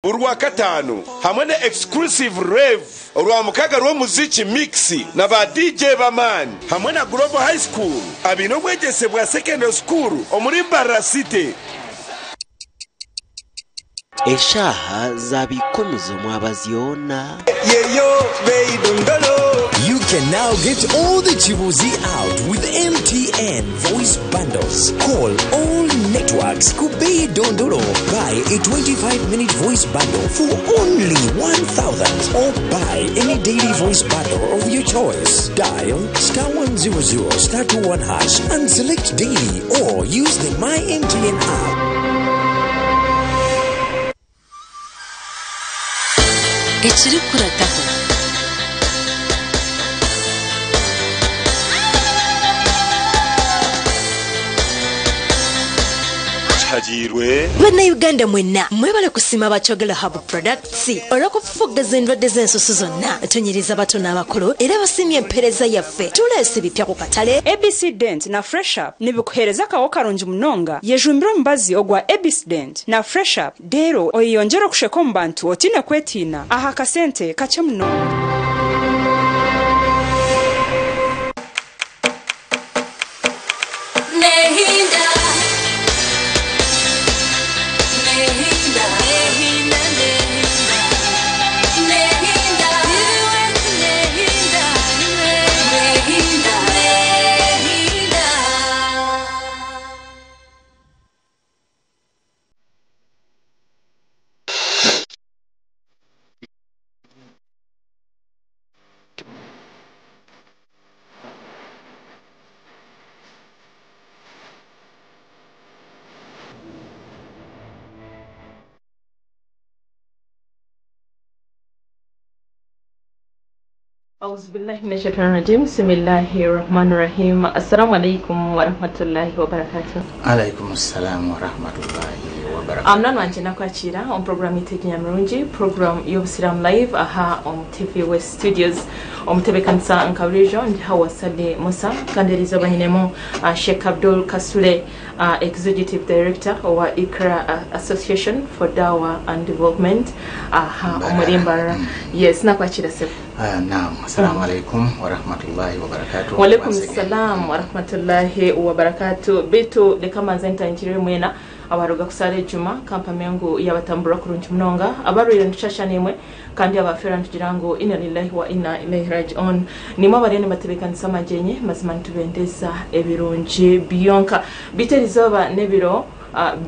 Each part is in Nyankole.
Orwakataano hamwe na Exclusive Rave Orwamukaga rw'omuziki Mix na ba DJ b'amaani hamwe na Global High School abaine obwegyese bwa Secondary School omuri Mbarara City. Eshaaha zaaba ikumi z'omwabazyo na. You can now get all the Chibuzi out with MTN Voice Bundles. Call all networks Kubei Dondoro. Buy a 25-minute voice bundle for only 1,000 or buy any daily voice bundle of your choice. Dial star 100 star 21 hash and select daily or use the My MTN app. Ekirikukurataho. Kihagiirwe. Bannayuganda mwenna mwebale kusiima aba Kyogero Herbal Products olw'okufufuggaza endwadde z'ensusu zonna. Tunyiriza abato n'abakulu era basiimye empeereza yaffe. Tuleese ebipya ku katale. ABC Dent na Fresh Up nibikuheereza akaho karungi munonga. Yejumbire omubazi ogwa ABC Dent na Fresh Up reero oyeyongyere okusheka omu bantu otaine kwetiina aha kasente kakye munonga. Auzubillahi minashaitanirajim. Bismillahi rahmani rahim. Assalamu alaikum warahmatullahi wabarakatuh. Alaikum salam warahmatullahi wabarakatuh. Amuna wangye nakwakira omu program yaitu egi nyamurungi, program y'Obusiraamu Live aha omu TV West Studios. Omutebeekanisa nka buriijo ndi Hawa Sadi Musa, kandi eriizooba nyinemu Sheikh Abdul Kasule, Executive Director owa Iqra Association for Dawah and Development aha omuri Mbarara. Yes, nakwakira sebo. Naam, assalamu alaikum warahmatullahi wabarakatuh. Walaikum Once again. salam warahmatullahi wabarakatuh. Bitu leka manze ntangire mwena abaruga kusaara ejuma kampamye ngu yabatambura kurungi munonga, abarwire nitushashana imwe kandi abafera nitugira ngu inna lillahi wa inna ilaihi raji'un. Nimwe abariyo nibatebeekanisa amagyenyi, mazima nitubendeza ebirungi byonka. Bitu erizooba n'ebiro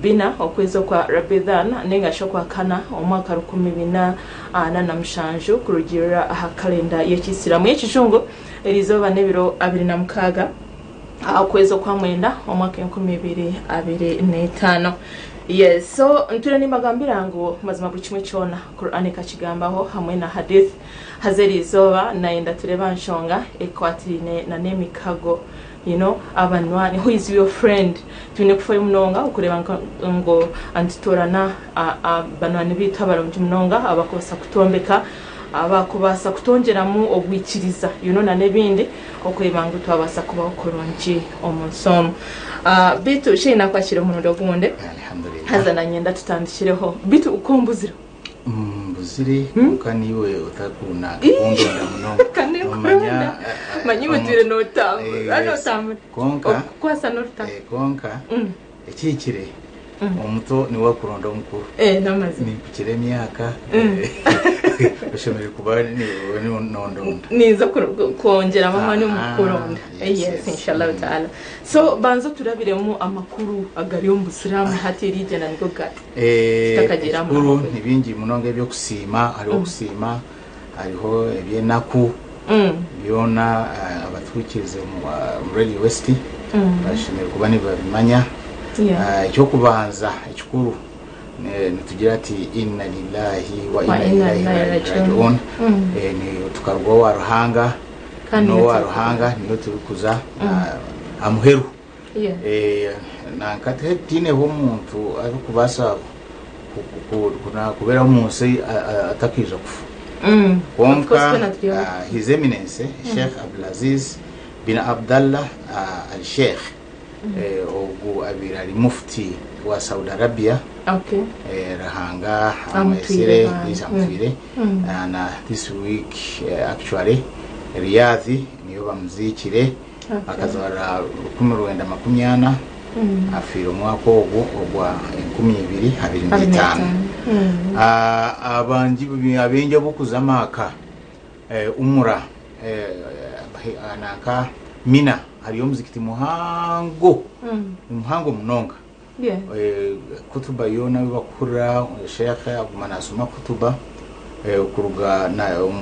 bina okwezi okwa Rabidhan ninga shi okwa kana omwaka rukumi bina na mushanju kurugirira aha kalenda y'ekisiramu y'ekijungu. Erizooba n'ebiro 26 okwezi okwa mwenda omwaka 2025. Yes, so nture nimbagambira ngu mazima buri kimwe kyona Qur'an ekakigambaho hamwe na hadith. Haza erizooba nayenda tureba nshonga ekwatirine na n'emikago, abanywani, who is your friend. Twine kufayo munonga okureba ngu nitutoorana banywani bitu abarungi munonga abakubaasa kutombeka, abakubaasa kutongyeramu obwikiriza, na n'ebindi okureba ngu twabaasa kubaho kurungi omu nsi omu. Bitu shi nakwakira omurundi ogundi. Alhamdulillah. Haza nanyenda tutandikireho. Bitu uko mbuzire? Mbuzire, konka niwe otakunda kundonda munonga. Kandi Nomanya, nkurunda. Manyi mutwire notambura. Ano otambura. Konka, Okukwasa n'orutambura. Konka, ekihikire, omuto niwe akuronda omukuru. N'amazima. Nimpikire emyaka, oshemereire kuba niwe nondonda. Ninza kwongyeramu amaani omu kuronda. Yes, inshallah ta'ala. So banza turabiremu amakuru agari omu Busiraamu hati erigyenda nigo gati. Tutakagira Ekikuru amakuru. ni bingi munonga eby'okusiima, hariho okusiima, hariho ebyenaku, byona abatwikirize mu Radio West bashemereire kuba nibabimanya. Ekyokubanza ekikuru nitugira ati inna lillahi wa Wa inna inna ilaihi ilaihi raji'un. raji'un. Ni tukaruga owa Ruhanga, Kandi n'owa niyo Ruhanga niyo turikuza, amuheru. Nanka tiineho omuntu arikubaasa kubeera omu nsi atakiija kufa. Konka, Of course, twena turi aho. His Eminence Sheikh Abdulaziz bin Abdallah Al Sheikh, ogu abaire ari mufti wa Saudi Arabia, Okay. Ruhanga Amutwire amwesire bambi. yes amutwire na this week actually Riyadh niyo bamuziikire akazarwa 1940 afiire omwaka ogwo ogwa 2025. Abangi abaingi abokuza Maaka Umrah nanka Mina hariyo omuzikiti muhango muhango munonga. Kutuba yoona ei bakuhurira Sheikh aguma nasoma kutuba kuruga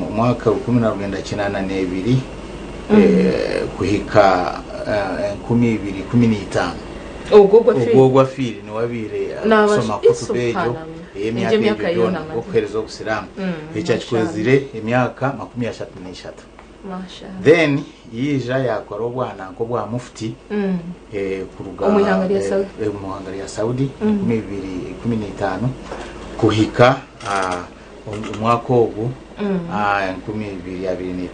omwaka 1982 kuhika 2015. Ogwo ogwo afiire? Ogwo ogwo afiire niwe abaire Naaba arikusoma kutuba egyo subhanallah. ey'emyaka Egyo emyaka egyo yoona yoona amazire. okuheereza obusiraamu. Ekyo akikozire emyaka 33. Mashallah. Then yaija yaakora obwana nk'obwa mufti kuruga Omu ihanga rya Saudi. omu ihanga rya Saudi 2015 kuhika omwaka ogu 2025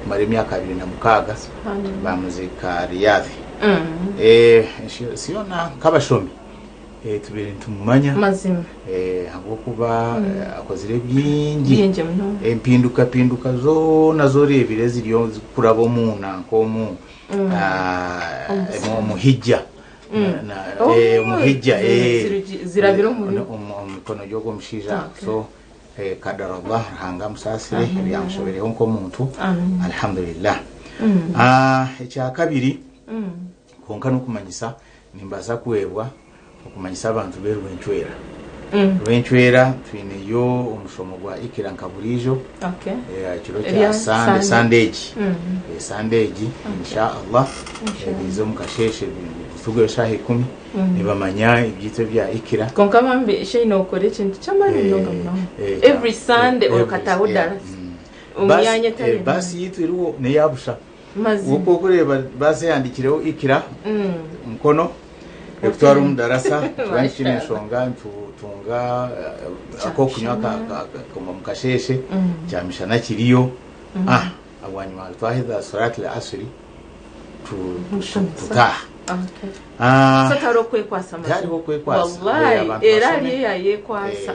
kumara emyaka 26 baamuziika Riyadh. Siona nk'abashomi tubaire nitumumanya Mazima. ahabw'okuba akozire bingi. Bingi munonga. Empindukapinduka zoona z'oreebire eziri zirikuraba omu nanka omu omu hijja omu hijja Zirabire omuri omu mikono y'ogwo omushaija. So kadarallah Ruhanga amusaasire ebyamushobereho nk'omuntu. Alhamdulillah. Ekyakabiri kwonka n'okumanyisa nimbaasa kwebwa okumanyisa abantu b'e Rwencwera. Rwencwera twineyo omushomo gwa Ikira nka buriijo aha kiro kya Sande, Sande egi. Sande egi Insha Allah biize omu kasheeshe turugeyo shaaha ikumi nibamanya ebyaitu ebya Ikira. Kwonka bambi shi nookora ekintu ky'amaani munonga munonga. Every Sunday okataaha odarasa omu myanya etari emwe. Baasi yaitu eriho n'eya busha. Mazima. Oku orikureeba baasi ehandiikireho Ikira mukono ekutwara omu darasa nikiba nikiine enshonga nitutunga ak'okunywa omu kasheeshe kyamishana kiriyo bwanyima twaheza Salat al-Asri tutaaha. So tihariho kwekwasa mazima. Tihariho kwekwasa. Wallahi Abantu era bashome. hariyo eyayekwasa.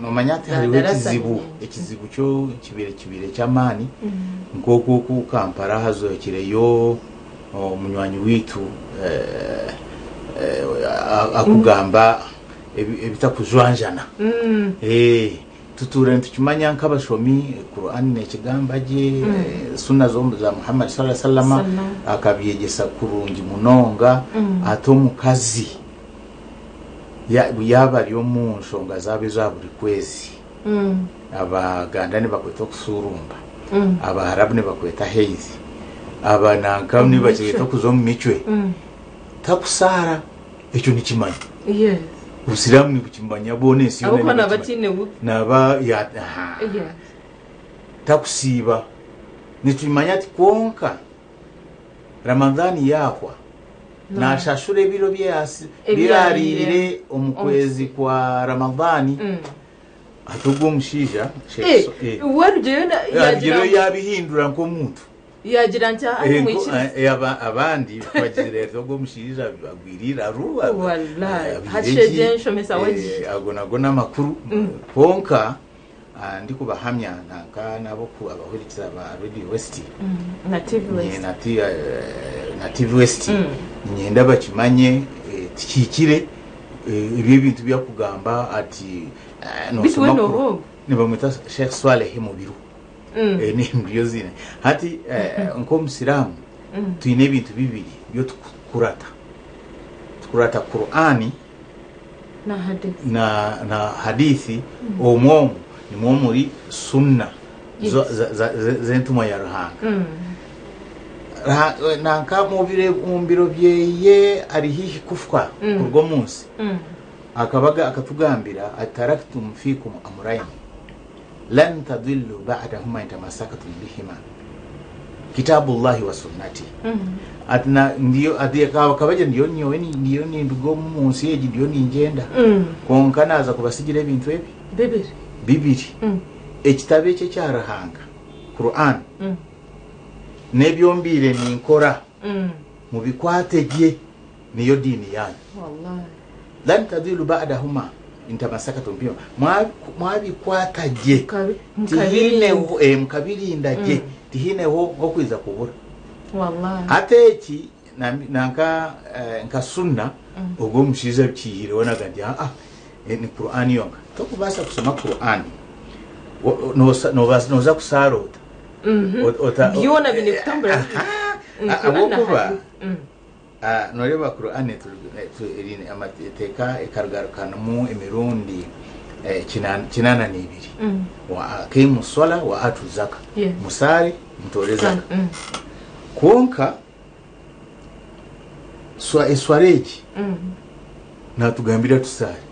Nomanya hati Za hariho darasa ekizibu nyingi. ekizibu kyo kibaire kibaire ky'amaani nk'oku oku Kampala hazokireyo omunywani waitu akugamba ebitakujwanjana. Tutuura nitukimanya nk'abashomi, Kur'ani neekigamba gye, Sunna za Muhammad swalla sallama akabyegyesa kurungi munonga, ati omukazi yaaba ari omu nshonga zaabo eza buri kwezi, Abaganda nibakweta okusuurumba, Abaharabu nibakweta heizi, aba nanka nibakyeta okuza omu micwe, takusaara. Ekyo nikimanya. Yes. Obusiraamu nibukimanya boona ensi yoona Ahabw'okuba naaba nibakimanya. ataine wudu. Naaba ya aha. Yes. Takusiiba. Nitumanya ati kwonka Ramadhan yaahwa naashashura ebiro bi yaasi- bi Ebi yaariire yaariire omu omu kwezi kwa Ramadhan. Hati ogwo omushaija Sheikh Eh, So- eh, we arugyeyo na- yagira arugyeyo ngu- yaabihindura nk'omuntu. Yaagira nti, Ai mwikirize. Abandi bagizire bati, Ogwo omushaija agwire eiraru, Wallaahi, abaire hati ki, shi egyo enshomesa wegi. Ago nago n'amakuru. Kwonka ndikubahamya nanka n'aboku abahurikiza ba Radio West Na TV West. na TV West, niinyenda bakimanye tikihikire ebyo ebintu ebi arikugamba ati Beitu we noshoma nooha ogwo? Nibamweta Sheikh Swaleh Mubiru. Niryo ziina. Hati nk'omusiraamu twine ebintu bibiri byotukurata. Tukurata Kur'ani Na hadith. na na hadithi omwo omwo nimwo omuri sunna zo- za- za- ze- z'entumwa ya Ruhanga. Nanka omu biro byeye ari haihi kufa kuruga omu nsi akabaga akatugambira ati taraktum fikum amuraini Lan tadillu ba'dahuma in tamassaktum bihima kitabullahi wa sunnati. Ati na ndiyo ati akabagira ndiyo nyowe ndiyo ninduga omu nsi egi ndiyo ningyenda kwonka naaza kubasigira ebintu ebi Bibiri. bibiri ekitabo eki ekya Ruhanga Quran n'ebyo mbaire ninkora mubikwate gye niyo diini yanyu. Wallahi. Lan tadilu ba'dahuma intamasakatum bihima, mwabikwata gye, tihiineho, mukabirinda gye, tihiineho nk'okwiza kubura. Hati eki nanka nka sunna, ogwo omushaija abikiihireho naga nti aa ni Qur'an yonka. Tokubaasa kusoma Qur'an noza kusaara ota? Byona biine kutambura biti. Ahabw'okuba Noreeba Kur'ane eine amateeka ekarugarukanumu emirundi 82, Wa aqiimu swala wa atu zaka, musaare mutoore zaka. Kwonka eswara egi natugambira tusaare.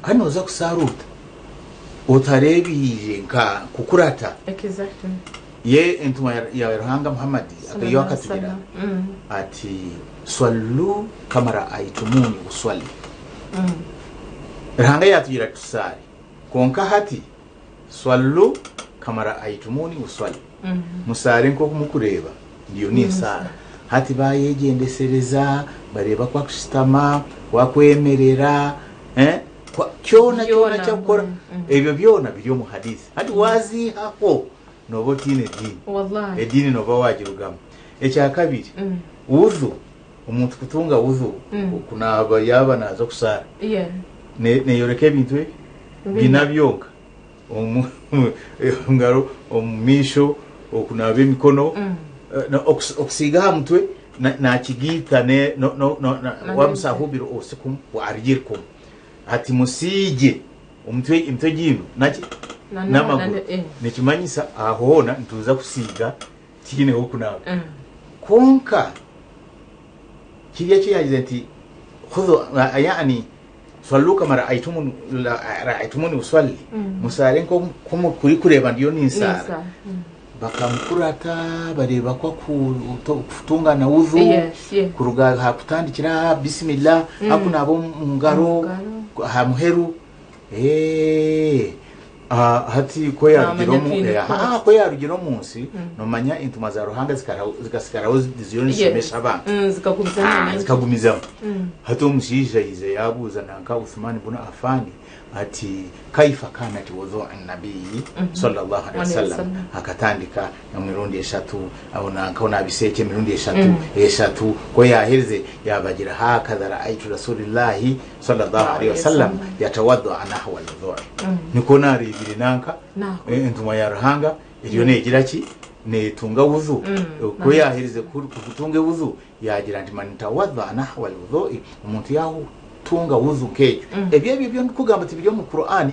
Kandi noza kusaara ota otareebiire nka kukurata? Ye entumwa ya Ruhanga Muhammad yo akatugira ati, Swallu kama ra'aitumuni uswalli. Ruhanga yatugira ati tusaare, kwonka hati swallu kama ra'aitumuni uswalli, musaare nk'oku mukureeba ndiyo ninsaara. Hati bayegyendesereza, bareeba ku akushutama, ku akwemerera, kyona kyona eki akukora, ebyo byona biri omu hadith. Hati waziihaho nooba otaine diini. Ediini nooba waagirugamu. Ekya kabiri, wudhu, omuntu kutunga wudhu kunaaba yaaba naaza kusaara, neeyoreka ebintu ebi bina byonka, omu ngaro, omu maisho, okunaaba emikono, okusiiga aha mutwe naakigaita wamusahu biruusikum wa arjilkum, ati musiigye Omutwe emitwe ginu naki n'amaguru nikimanyisa aho hoona nituza kusiiga tihaine h'okunaaba. Kwonka kiriya eki yaagize nti khudhu yaani swallu kama ra'aitumuni usalli, musaare nk'oku murikureeba ndiyo ninsaara. Bakamukurata bareeba ku akutungana wudhu kuruga aha kutandikira aha bisimillah akunaaba omu ngaro aha muheru. Hati ku yaarugire omu nsi noomanya entumwa za Ruhanga zikasigaraho ziriyo nizishomesa abantu zikagumizamu. Hati omushaija yaija yaabuuza nanka Uthman bunu Affan Ati, Kaifa kanat wudhu nabiyi swallallahu alaihi wasallam, akatandika emirundi eshatu, aho nanka onabisa eki emirundi eshatu, eshatu, ku yaherize yabagira hakadha raaitu rasulillahi swallallahu alaihi wasallam yatawadhaa nahwa alwudhui, nikwo narebire nanka entumwa ya Ruhanga eriyo negira ki? Netunga wudhu, ku yaherize kutunga ewudhu Yaagira nti, Man tawadhaa nahwa al-wudhu'i, omuntu yaatunga wudhu nk'egyo. Ebyo ebyo ebi ndikugamba tibiri omu Kur'ani,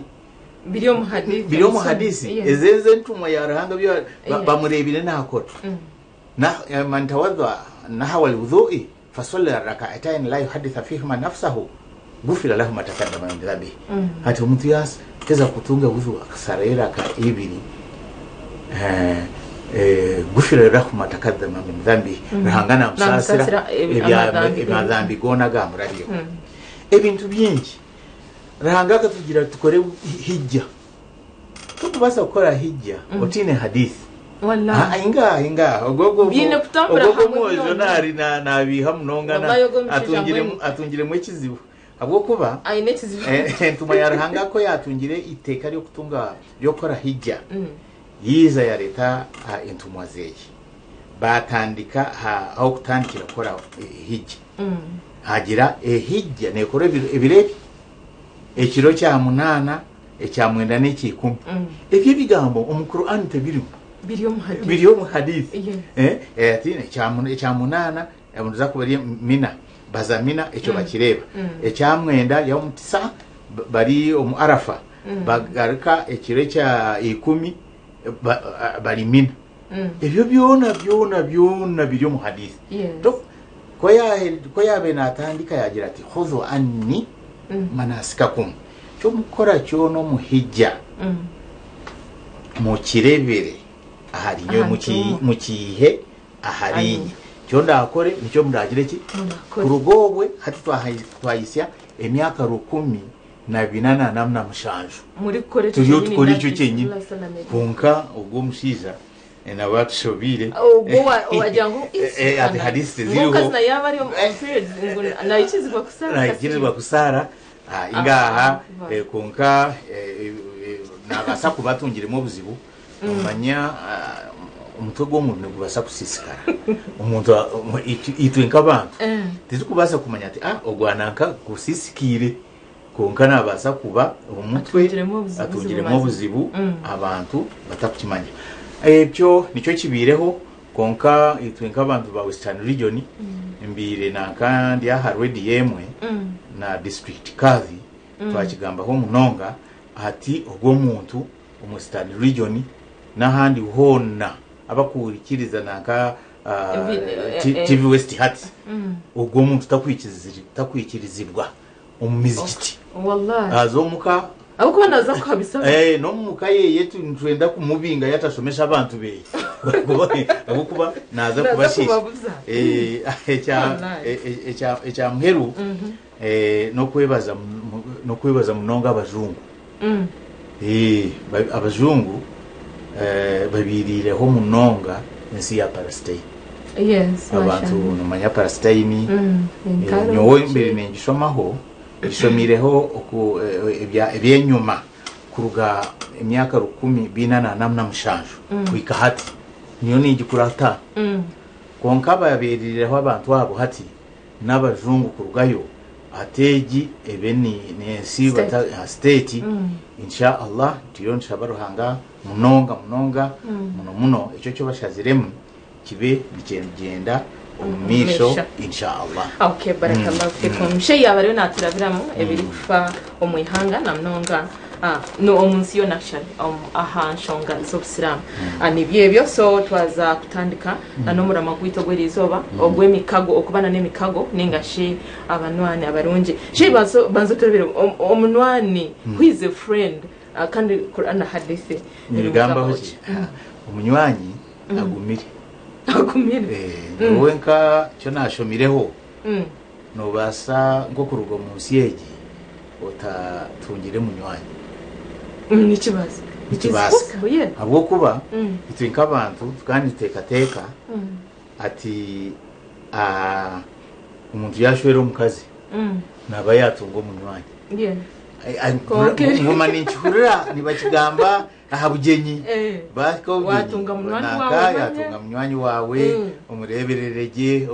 Biri omu hadithi. biri omu hadithi Yes. ezi ezi entumwa ya Ruhanga ebi bamureebire naakora. Man tawadhaa nahwa al-wudhu'i fasalla rak'ataini la yuhaditha fihima nafsahu gufira lahu ma taqaddama min dhanbihi. Ati omuntu yaaheza kutunga wudhu akasara eraka ibiri, gufira lahu ma taqaddama min dhanbihi, Ruhanga namusaasira eby'amadhambi goona agamurabyeho. Ebintu bingi. Ruhanga akatugira tukore hijja. Tokubaasa kukora hijja otaine hadith. Wallahi. Ingaha, ingaha. Ogwo ogwo Biine kutambura ogwo hamwe omwojo byona. nari nabiiha munonga Wallahi ogwo omushaija mbwenu. atungiremu ekizibu. Ahabw'okuba Aine ekizibu. entumwa ya Ruhanga ku yaatungire eiteeka ry'okutunga ry'okukora hijja, yaija yareeta entumwa zeeye. Baatandika ah'okutandikira kukora hijja. Hagira ehijja neekorwa ebiro ebi, ekiro kya munaana, ekya mwenda n'ekya ikumi. Ebyo ebigambo omu Kur'ani tebirimu. Biri omu hadiisi. Biri omu hadiisi. Yes. Ati ekya munaana niza kuba eri Mina, baza Mina ekyo bakireeba. Ekya mwenda yaumu tisa bari omu Arafa, bagaruka ekiro ekya ikumi bari Mina. Ebyo byona byona byona biri omu hadiisi. Yes. Ku yaabaire naatandika yaagira ati, Khudhu anni manasikakum, Ky'omukukora kyona omu hijja mukirebere ahari nyowe, Aha ntumwa. mukiihe ahari inye. Kyo ndaakore nikyo muraagire ki? Murakore. Kuruga obwe hati twahisya emyaka 1447 Murikukora ekyo turiyo kyenyini tukora ekyo Nabbi kyenyini. sallallahu alaihi wasallam. Kwonka ogwo omushaija. Nabo atushobiire. Ogwo wagira ngu Ati hadisi teziriho. Ngu omukazi naye yaba ari omu periods ngu naikirizibwa kusaara. Naikirizibwa kusaara ingaha kwonka nabaasa kuba atungiremu obuzibu. Nomanya omutwe gw'omuntu nigubaasa kusiisikara. Omuntu itwe nk'abantu titurikubaasa kumanya ati ogwa nanka gusiisikiire. Kwonka naabaasa kuba omutwe atungiremu obuzibu abantu batakukimanya. Ekyo nikyo kibaireho, kwonka itwe nk'abantu ba Western Region, mbaire nanka ndi aha rediyo emwe na District Kadhi, twakigambaho munonga ati ogwo omuntu omu Western Region n'ahandi hoona abakuhurikiriza nanka TV West hati, ogwo omuntu takwikirizibwa omu mizikiti. Wallahi. Aza omuka. Ahabw'okuba naaza kuhabisa abantu. Eh, n'omu ka yeye nitwenda kumubinga yatashomesha abantu beye. Ahabw'okuba naaza Naaza kubashiisha. kubabuza. Eh, ekya Wallahi. ekya ekya muheru eh, n'okwebaza n'okwebaza munonga abajungu. Eh, abajungu eh, babiiriireho munonga ensi ya Palestine. Yes, Abantu mashallah. nomanya Palestine. Entaro Nyowe ki? mbere ningishomaho, ngishomireho oku ebyenyuma kuruga emyaka 1447 kuhika hati. Niyo ningikurata. Kwonka ababeerireho abantu abo hati n'abajungu kurugayo ati egi ebe n'ensi State. State. Insha Allah turiyo nitushaba Ruhanga munonga munonga muno muno ekyo eki bashaziremu kibe nikyenda omu maisho insha Allah. Okay, barakallahu fikum. Sheikh yaba ariyo naturabiramu ebirikufa omu ihanga na munonga no omu nsi yoona actually aha nshonga z'obusiraamu. Nibyo ebyo, so twaza kutandika na n'omurama gwaitu ogw'eriizooba ogw'emikago, okuba na n'emikago ninga shi abanywani abarungi. Sheikh, banza oturebere omunywani, who is a friend? Kandi Quran na Hadithi Nibigambaho nibimugambaho ki? ki? Omunywanyi agumire. Agumire. Nyowe nka kyo nashomireho, nobaasa nk'okuruga omu nsi egi otatungire munywanyi. Nikibaasa. Nikibaasika. Possible, yeah. Ahabw'okuba itwe nk'abantu tukaba nituteekateeka ati omuntu yaashwera omukazi naaba yaatunga omunywanyi. Kwonka Nguma ninkihurira nibakigamba aha bugyenyi. Baahika obugyenyi, Waatunga munywani nanka waawe, manya. yaatunga munywani waawe, omureeberere gye,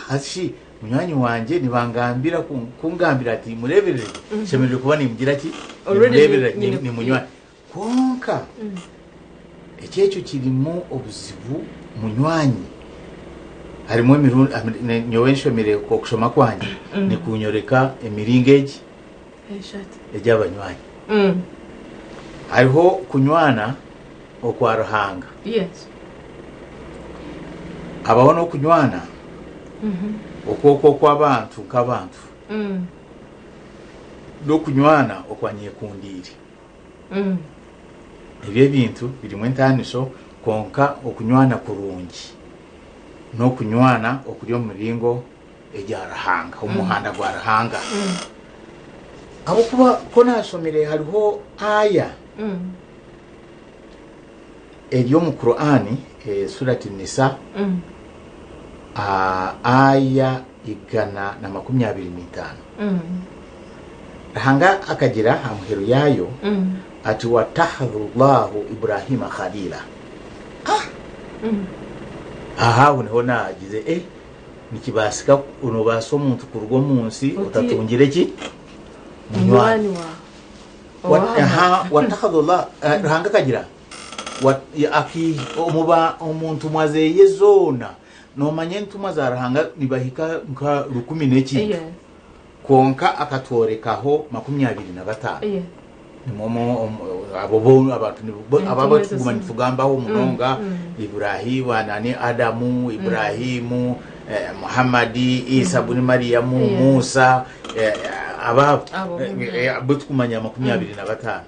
hati shi munywani wangye nibangambira kungambira ati mureeberere gye, nshemereire kuba nimugira ki? Already Nimureeberera, nyine ni munywani. Kwonka eki ekyo kirimu obuzibu munywanyi. Harimu emirundi, nyowe nshomire okushoma kwangye nikunyoreka emiringo egi Eshatu. egy'abanywanyi. Hariho kunywana okwa Ruhanga. Habaho n'okunywana okwokwo okw'abantu nk'abantu. N'okunywana okwa nyekundiire. Ebyo ebintu birimu entaaniso, kwonka okunywana kurungi n'okunywana okuri omu miringo egya Ruhanga, omu muhanda gwa Ruhanga. Ahabw'okuba ku naashomire hariho aya eri omu Kur'ani, Surati Nisa, aya 125. Ruhanga akagira aha muheru yaayo ati watakhadha Allahu Ibrahima khalila. Aha aho niho naagize, nikibaasika nobaasa omuntu kuruga omu nsi otatungire ki? Munywani waawe. Watakhadha Allah, Ruhanga akagira omu ntumwa zeye zoona, noomanya entumwa za Ruhanga nibahika nka rukumi n'ekintu. Kwonka akatworekaho 25. Nimwo abo bo abantu abo abu turikuguma nitugambaho munonga, Iburahimu, nani Adamu, Iburahimu, Muhammadi, Isa buni Mariyamu, Musa, abo abo abu turikumanya 25.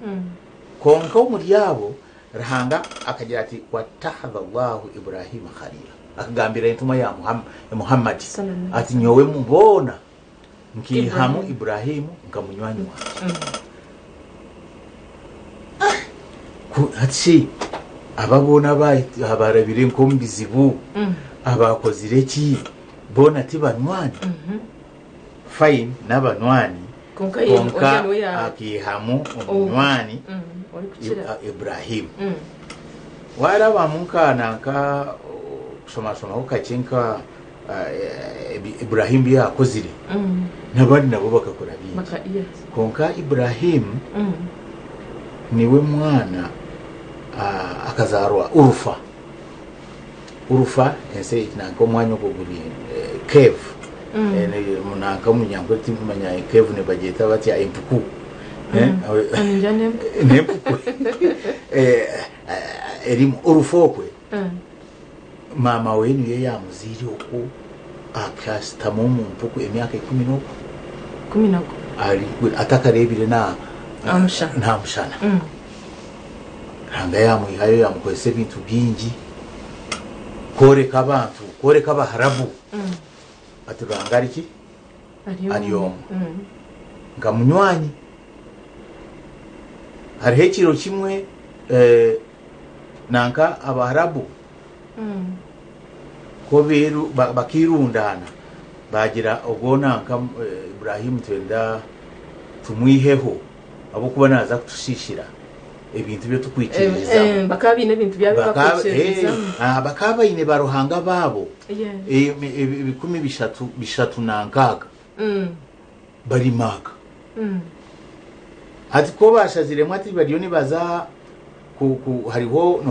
Kwonka omuri abo Ruhanga akagira ati, Watakhadha Allahu Ibrahima Khalila. Akagambira entumwa ya Muhammad ati, Nyowe omu boona nkaihamu Ibrahimu nka munywani wangye. Hati shi Aba boona abaarabire nk'omu bizibu, abaakozire ki, boona ti banywani? Fine, n'abanywani, Kwonka ye- kwonka oriya niwe ya- akaihamu omunywani Orikukira. Iburahimu. Waarabamu nka nanka kushomashomaho kakye nka Iburahimu ebi yaakozire, n'abandi nabo bakakora bingi. Baka, yes. Kwonka Iburahimu niwe mwana akazaarwa Urufa. Urufa ensi egi nanka omwanya ogwo guri cave. Nanka omu Runyankore tinkumanya cave nibagyeta batya empuku. Ningira n'empuku. N'empuku. Erimu Urufa okwe maama we niyo yaamuzaire okwo akashutama omu mpuku emyaka ikumi n'oku. Ikumi n'ogwo. Atakareebire na Aha mushana. N'aha mushana. Ruhanga yaamwihayo yaamukozesa ebintu bingi kworeka abantu, kworeka Abaharabu ati Ruhanga ari ki? Ari omwe. Nka munywanyi. Hariho ekiro kimwe nanka Abaharabu ku bakeerundaana baagira ogwo nanka Ibrahim nitwenda tumwiheho ahabw'okuba naaza kutushiishira ebintu ebi turikwikiririzamu. Bakaba baine ebintu byabo ebi barikwikiririzamu. Bakaba baine baaruhanga baabo ebikumi bishatu na nkaaga barimaaga. Hati ku baashaziremu ati bariyo nibaza hariho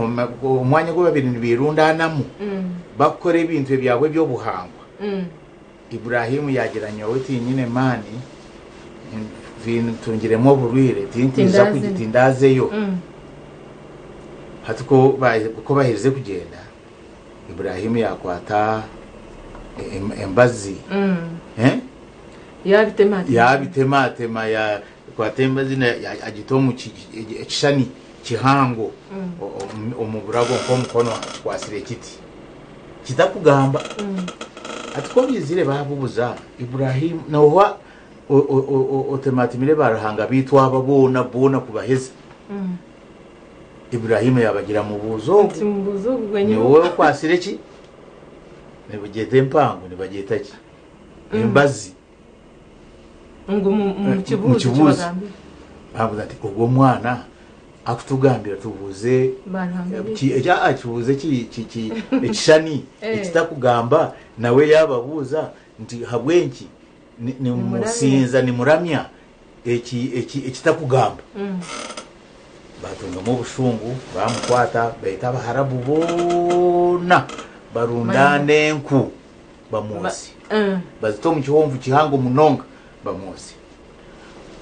omwanya ogu baabaire nibeerundaanamu barikukora ebintu ebyabo eby'obuhangwa. Iburahimu yaagira nyowe tinyine maani, ntungiremu oburwaire, tinkwija tindazeyo. Hati ku baherize kugyenda, Iburahimu yaakwata embazi, yaabitematema, yaakwata embazi agita omu kishushani kihango omu burago nk'omukono akikwatsire kiti. Kitakugamba. Hati ku baizire baabuuza Iburahimu, nooha otematemire baaruhanga baitu aba boona boona kubaheza? Iburahimu yaabagira mubuuze ogu, niwe okwatsire ki? Nibagyeta empango, nibagyeta ki? Embazi. Ngu mukibuuze Mukibuuze. Baabuuza ati, Ogwo omwana akutugambira tubuuze kibuuze ekishushani ekitakugamba? Nawe yaababuuza nti, Habw'enki nimusinza nimuramya ekitakugamba? Baatungamu obushungu, baamukwata, baita Abaharabu boona, barundaana enku bamwosya. Bazita omu kihonvu kihango munonga bamwosya.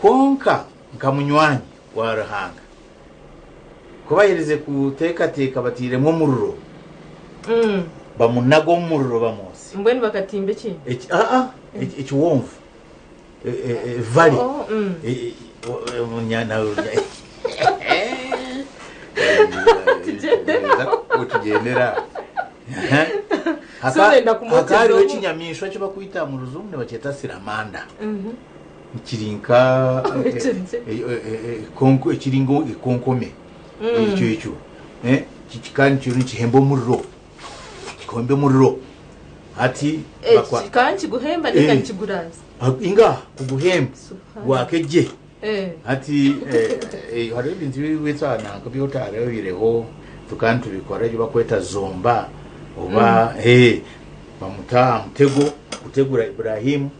Kwonka nka munywani wa Ruhanga, ku baherize kuteekateeka batairemu omuriro, bamunaga omu muriro bamwosya. Mbwenu bakatimba ekindi? Aa, ekihonvu, valley. Tugyendera. Hakaba hariho ekinyamaishwa eki barikweta omu rujungu nibakyeta siramanda. Kiri nka kiri nka ekonkome ekyo ekyo kandi kyo nikihemba omuriro, kihemba omuriro hati. Kikaba nikiguhemba ninga nikiguraza? Inga kuguhemba gwake gye. Hati hariho ebintu ebi nanka byotarabireho tukaba nitubikora ebi bakweta zomba oba bamuta aha mutego kutegura Iburahimu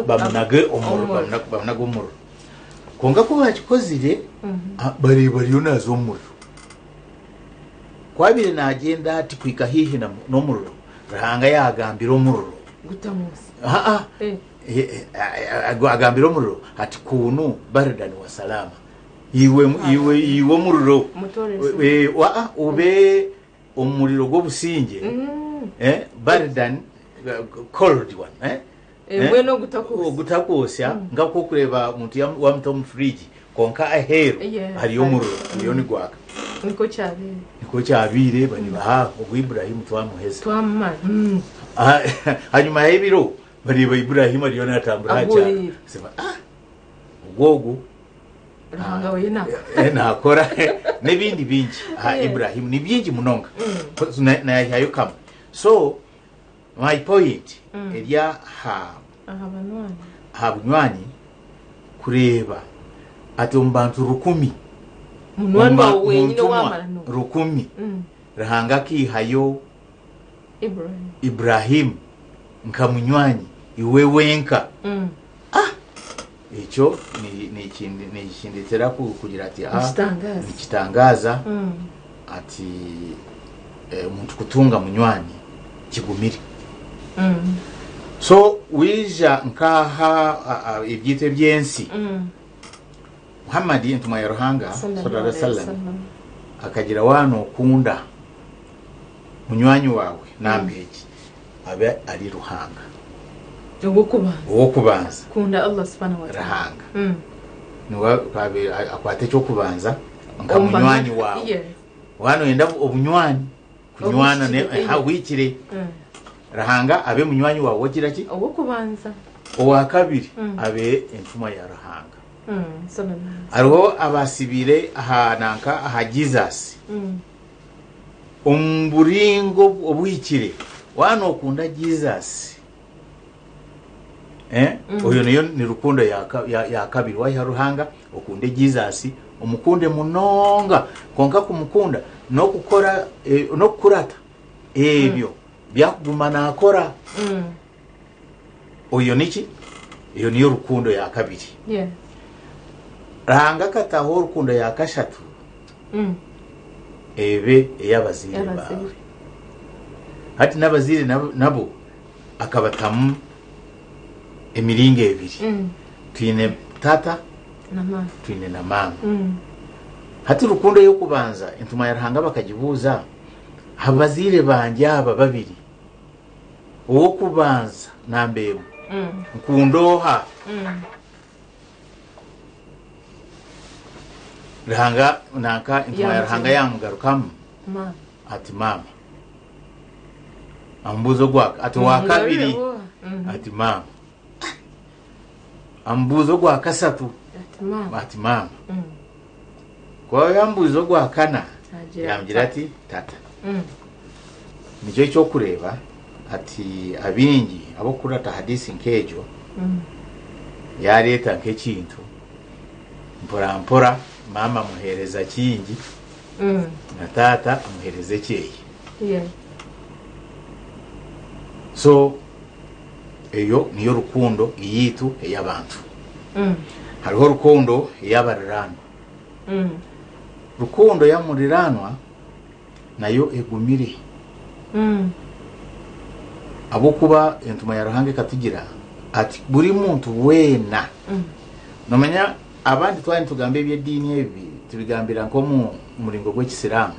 bamunage omuriro, bamunage omuriro. Kwonka ku bakikozire bareeba ariyo naaza omu muriro. Ku abaire naagyenda ati kuhika haihi n'omuriro, Ruhanga yaagambira omuriro. Gutamwosa. Agambira omuriro ati, "Kunu baridan wa salama." Iwe iwe iwe omuriro, ube omuriro gw'obusingye, baridan, cold one. Mbwenu ogutakwosya. Ogutakwosya nga kwokureeba omuntu wamuta omu fridge, kwonka aheeru hariyo omuriro guriyo nigwaka. Nikwo kyabaire. Nikwo kyabaire. Bariba ha ogu Iburahimu twamuheza. Twamumara. Hanyuma y'ebiro bareeba Iburahimu ariyo natambura aha kyaro. Ah, ogwo ogu. Ruhanga we nakora. Eh, nakora n'ebindi bingi aha Ibrahim ni bingi munonga nayihayo kamwe. So my point eri aha Aha banywani. Aha bunywani kureeba ati omu bantu 1000 Munywani wawe mu wenyine ntumwa owamara n'owe. 1000 Ruhanga akaihayo Ibrahim. Ibrahim nka munywani iwe wenka. Ah! Ekyo nikindetera kugira ati ah, Nikitangaza. nikitangaza ati omuntu kutunga munywani kigumire. So wija nkaha ebyitu eby'ensi. Muhammad entumwa ya Ruhanga Sallallahu sallallahu alaihi alaihi wasallam wasallam. akagira waana okunda munywani wawe nambeki abe ari Ruhanga Ow'okubanza. Ow'okubanza. Kunda Allah subhanahu wa ta'ala. Ruhanga niwe akwata ekyokubanza nka Omu munywani bantu- wawe. Yes. Waana oyenda obunywani kunywana Obuhikire, obuhikire. Ruhanga abe munywani wawe ogira ki? Ow'okubanza. Owa kabiri abe entumwa ya Ruhanga. Sallallahu alaihi Hariho abasibire aha nanka aha Jesus. Omu buringo obuhikire waana okunda Jesus. Oyo niyo ni rukundo ya kabiri waiha Ruhanga okunde Jesus omukunde munonga konka kumukunda n'okukora n'okukurata ebyo byakuguma nakora. Oyo niki? Eyo niyo rukundo ya kabiri. Ruhanga akataho rukundo ya kashatu ebe ey'abazaire Y'abazaire. bawe. Hati n'abazaire nabo akabatamu emiringo ebiri. Twine tata Na mama. twine na mama. Hati rukundo y'okubanza entumwa ya Ruhanga bakagibuuza abazaire bangye aba babiri ow'okubanza namba emwe nkunda oha? Ruhanga nanka entumwa ya Ruhanga yamugarukamu Mama. ati mama. Amubuuza ogwaka ati owa kabiri Ngarure bo. Ati mama. Amubuuza ogwa kasatu Ati mama. ati mama. Kuba yambuuza ogwa kana Agira yamugira ati tata. Nikyo ekyokureeba ati abingi abokurata hadisi nk'egyo yareeta nk'ekintu mpora mpora mama amuheereza kingi na tata amuheereza ekyeyi. So eyo niyo rukundo eyitu ey'abantu. Hariho rukundo ey'abariranwa. Rukundo y'amuriranwa nayo egumire. Abokuba entumwa ya Ruhanga ekatugira ati buri muntu weena. Nomanya abandi twari nitugamba eby'eddiini ebi tubigambira nk'omu muringo gw'ekisiraamu.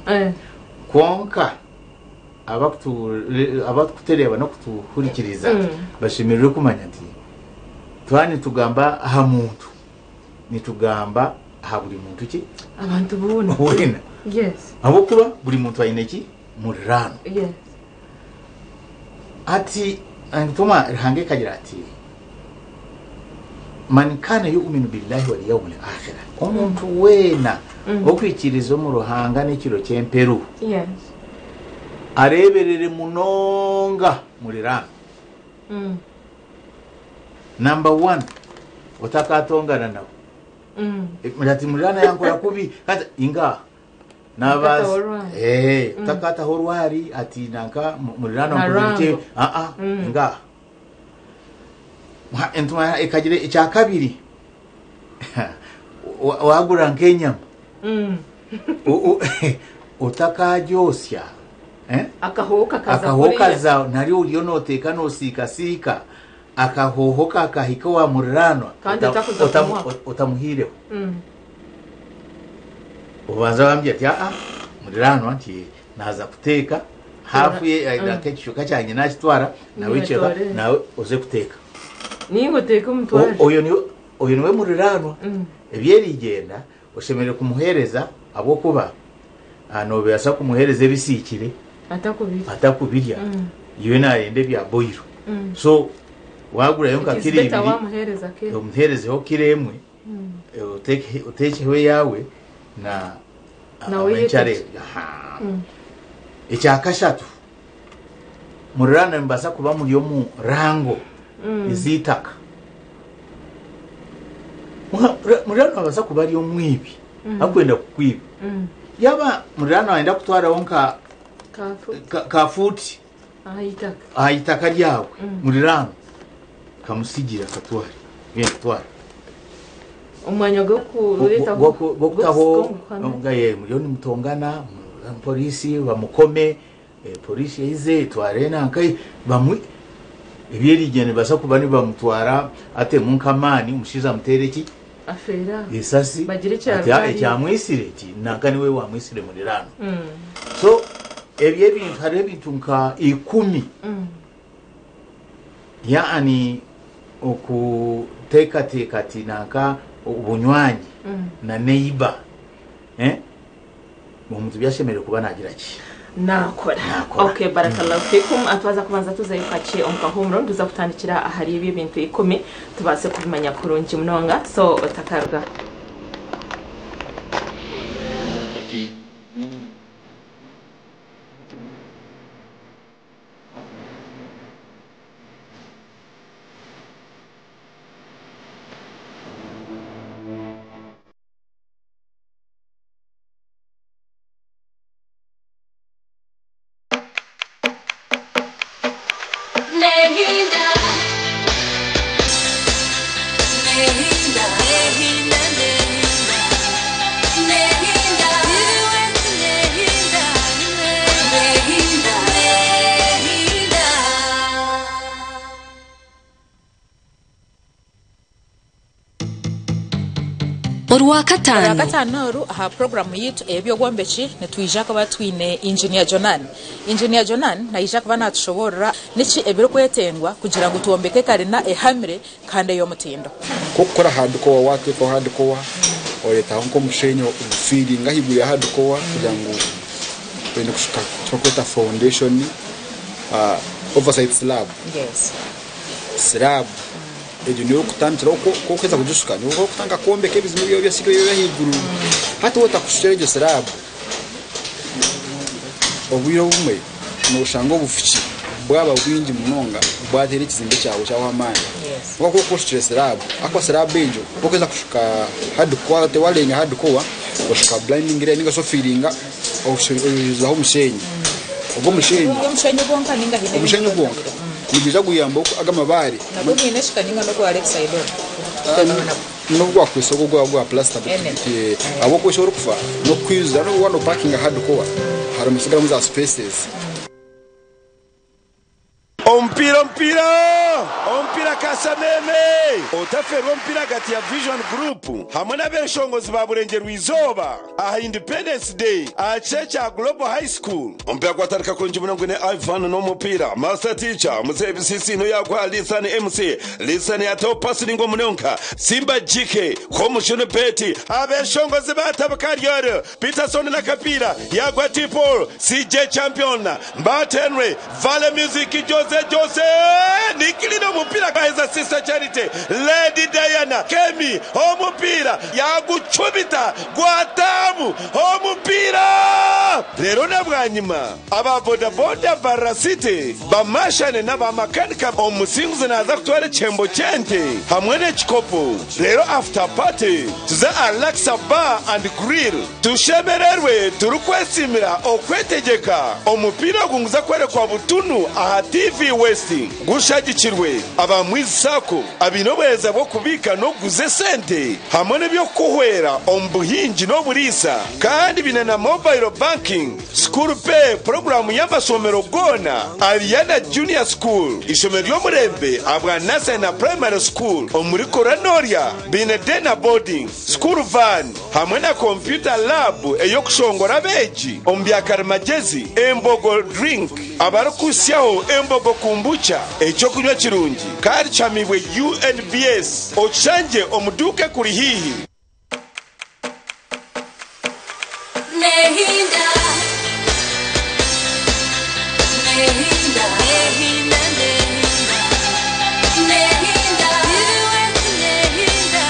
Kwonka abakutureeba n'okutuhurikiriza bashemereire kumanya nti twari nitugamba aha muntu nitugamba aha buri muntu ki? Abantu boona. Weena. Ahabw'okuba buri muntu aine ki? Murirano. Ati entumwa Ruhanga ekagira ati man kana yu'minu billahi wal yawmil akhir, omuntu weena okwikiriza omu Ruhanga n'ekiro ky'emperu areeberere munonga murirano. Number 1 otakatongana nabo. Ati murirano yankora kubi kati inga nabazi Utakataho orwari. utakataho orwari ati nanka murirano Na nkozire Rambo. Inga entumwa ekagira ekya kabiri wagura nk'enyama otakagyosya Akahoho kakaza Akahoho kuriya. kaza nari oriyo noteeka nosiikasiika akahoho kakahika owa muriranwa Kandi otakuza kumuha. otamuhiireho. Obanza wambwira ati aa muriranwa nti naza kuteeka hafu ye ekishuka kyangye nakitwara nawe Niwe kyeka tware. nawe oze kuteeka. Ninga oteeke omutware. Oyo niwe muriranwa. Ebyerigenda oshemereire kumuheereza ahabw'okuba nobeasa kumuheereza ebisiikire Atakubirya. atakubirya. Iwe nayenda ebya boiro. So wagurayo nka It is kiro better ibiri wamuheereza kiro. omuheerezeho kiro emwe. Oteekeho eyaawe na Nawe abenkya oyetegye. reero. Aha. Ekyakashatu, muriraanwa nimubaasa kuba muri omu rango ez'eitaka. Muriraanwa abaasa kuba ari omwibi arikwenda kukwiba. Yaaba muriraanwa ayenda kutwaraho nka Kafu. ka fuuti Aha itaka. Aha itaka ryawe, muriraanwa kamusigira akatware, genda twara. Omwanya gw'okureetaho Gwokutaho gw'okusika. Muriyo nimutongana, polisi bamukome, polisi eize etware nanka bamwe ebyerigye nibasa kuba nibamutwara atemu nk'amaani, omushaija amutere ki? Afeera. Esasi. Bagire Ati, ekyaro. "Ah, ekyamwisire ki nanka niwe wamwisire murirano." So ebyo ebintu, hariho ebintu nka 10, yaani okuteekateeka ati nanka obunywanyi na neighbor, eh? Omuntu byashemereire kuba nagira ki? Nakora. Nakora. Okay, barakallahu fikum. Atwaza kubanza tuzayo kakye omu kahumuro, nituza kutandikira ahari ebyo ebintu 10 tubaase kubimanya kurungi munonga, so otakaruga. Nehinda. Nehinda. Nehinda. Nehinda. Nehinda. Nehinda. Nehinda. Nehinda. Orwakataano. Orwakataano oru aha puroguramu yaitu ey'eby'obwombeki nitwija kuba twine Engineer Jonan. Engineer Jonan naija kuba natushoboorora niki ebirikwetengwa kugira ngu twombeke karina ehamire kandi ey'omutindo. Nk'okukora hardcore, wateekaho hardcore, oreetaho nk'omushenyi ogufiiringa ahaiguru ya hardcore kugira ngu oine kushuka ekibarikweta foundation, oversight slab. Slab egyo niyo orikutandikiraho, ku orikuheza kugishuka niho orikutandika kwombeka ebizimbe byawe ebyasigaire eby'ahaiguru. Hati waaba otakushukire egyo slab, obwire obumwe noshanga obufuki bwaba bwingi munonga bwateera ekizimbe kyawe kyahwa amaani. Kwonka ku orikuba oshukire slab, ahakuba slab egyo ku orikuheza kushuka hardcore, warenga hardcore, oshuka blinding layer ningashi ofiiringa oijuzaho omushenyi. Ogwo omushenyi Guri omushenyi gwonka ninga haine ebindi Omushenyi gwonka nigwija guyamba aga amabaare. Nagwo gwine eshika ninga n'ogwa Lexidol? N'obu gwakwisa ogwo gwaba gwa plaster, ahabw'okuba eki orikufa n'okukwijuza n'obu waaba nopakinga hardcore harimu hasigaramu za spaces. Omupiira omupiira omupiira Kasameme! Otaferwa omupiira ahagati ya Vision Group hamwe n'abeshongozi ba Burengyerwa Izooba aha Independence Day aha kishaayi kya Global High School. Omupiira gwatandika kurungi munonga gwine Ivan n'omupiira Master Teacher Muzeeyi Bisisiino yaguha Lisan MC Lisan yataho pasi ningwa munonga Simba GK Komushunu Betty abeshongozi batabuka Ryoro Peterson n'akapiira yagwa T Paul CJ Champion Mbat Henry Vale Music Jose Jose Nikilina omupiira gwaheza Sister Charity Lady Diana Kemi omupiira yagucumita gwataamu omupiira. Reero na bwanyima aba bodaboda Mbarara City bamashane n'aba makanika omusinguzi naaza kutwara ekihembo ky'ente hamwe n'ekikopo reero after party tuze aha Laksa Bar and Grill tushemererwe turikwesiimira okwetegyeka. Omupiira ogu nguza kworekwa butunu aha TV West gushagikirwe aba Mwizi Sacco abaine obuheereza bw'okubiika n'okuguza esente hamwe n'eby'okukuhwera omu buhingi n'oburiisa kandi baine na mobile banking. School Pay puroguraamu y'amashomero goona Ariana Junior School, ishomero ry'omurembe ahabwa Nursery na Primary School omuri Koronorya baine Day na Boarding, School Van hamwe na Computer Lab ey'okushongora abeegi omu bya karimagyezi, Embogo Drink abarikuhitsyaho Embogo Kombucha eky'okunywa kirungi kandi kihamiibwe UNBS okishangye omu duuka ekuri haihi. Nehinda. Nehinda. Nehinda. Nehinda. Nehinda. Nehinda.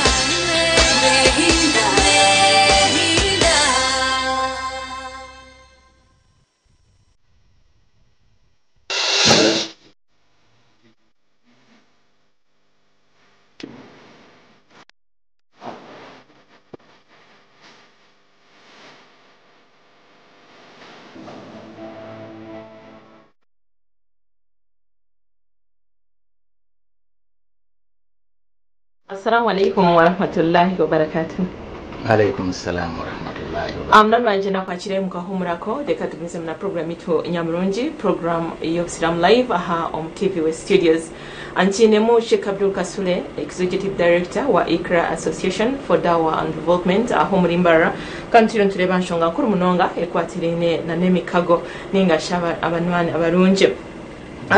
Assalamu alaikum warahmatullahi wabarakatuh. Alaikum salam warahmatullahi wabarakatuh. Munani wanje, nakwakire mukahumurako. Reka tugumizemu na program yitu nyamurungi, program y'Obusiramu Live aha omu TV we Studios. Ankinemu Sheikh Abdul Kasule, Executive Director wa Ikra Association for Dawa and Development aho omuri Mbarara, kandi turiyo nitureeba nshonga nkuru munonga ekwatiraine na n'emikago ninga shi abanywani abarungi.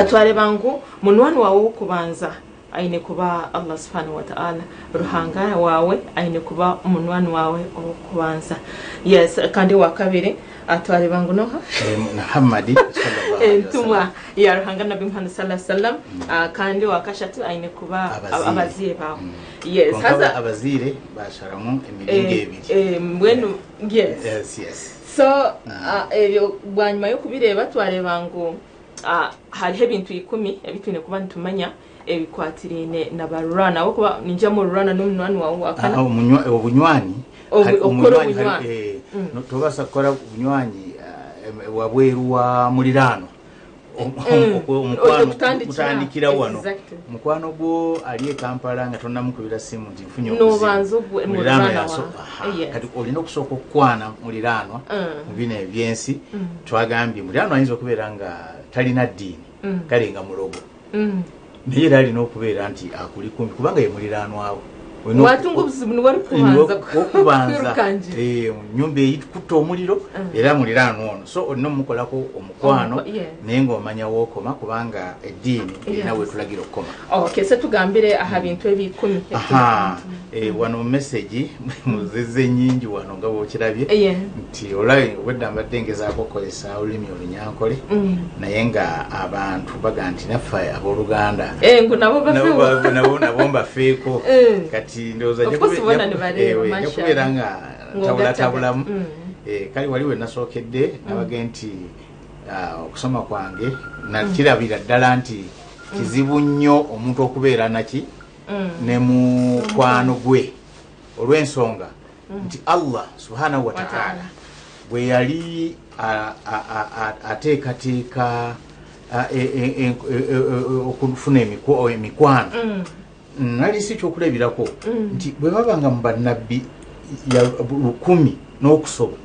Twareba ngu munywani wawe w'okubanza aine kuba Allah subhanahu wa ta'ala. Ruhanga wawe aine kuba munywani wawe ow'okubanza. Yes, kandi owakabiri twareba ngu noha? Muhammadi sallallahu alaihi Entumwa wasallam. Ya Ruhanga Nabi Muhammad sallallahu alaihi wasallam. Kandi owakashatu aine kuba Abazaire. Abazaire bawe. Yes. Kwonka Haza abazaire basharamu emiringo ebiri. Mbwenu yes. Yes. So ebyo bwanyuma y'okubireeba, twareba ngu hariho ebintu 10 ebi twine kuba nitumanya ebikwatiraine na barurana, ahabw'okuba ningira mururana n'omunywani wawe wakana. Obunywani Okukora omunywani obunywani. No, tobaasa kukora obunywani wabweru wa muliraano. Omukwano Okutandikira. gutandikira wano. Exactly. Mukwano gwo ali e Kampala nga tonamukubira simu nti nfunye Nobanza obuzibu. Muliraano muliraanwa wawe. aha, kati olina okusooka okukwana muliraanwa mu bino ebyensi. Twagambye muliraanwa ayinza okubeera nga talina ddiini, kale nga mulogo, naye era alina okubeera nti akuli kumpi kubanga ye muliraanwawo. Olina Watunga obuzibu niwe arikubanza okubanza kwirukangira. Nyumba eyikutta omuliro era muliraanwa ono, so olina omukolako omukwano, naye ng'omanya wookoma kubanga eddiini erina wetulagira okukoma. Okay, se tugambire aha bintu ebi 10. Aha, wano message muzeze nyingi wano nga bwokirabye nti olabe obwedda mbadde ngezaako okukozesa olulimi olunyankole, naye nga abantu baga nti naffe abooluganda Ngu nabo bafewo. Nabo mbafeeko. Kati ndowooza Of course, bona nibareeba, nja mashallah. kubeera nga ntabulatabulamu. Kale wali we nasookedde nabage nti okusoma kwange nakirabira ddala nti kizibu nnyo omuntu okubeera naki ne mukwano gwe, olw'ensonga nti Allah subhanahu wataala bwe yali ateekateeka okufuna emikwano, nali si kyokulabirako nti bwe baba nga mu bannabbi 1000 n'okusoba,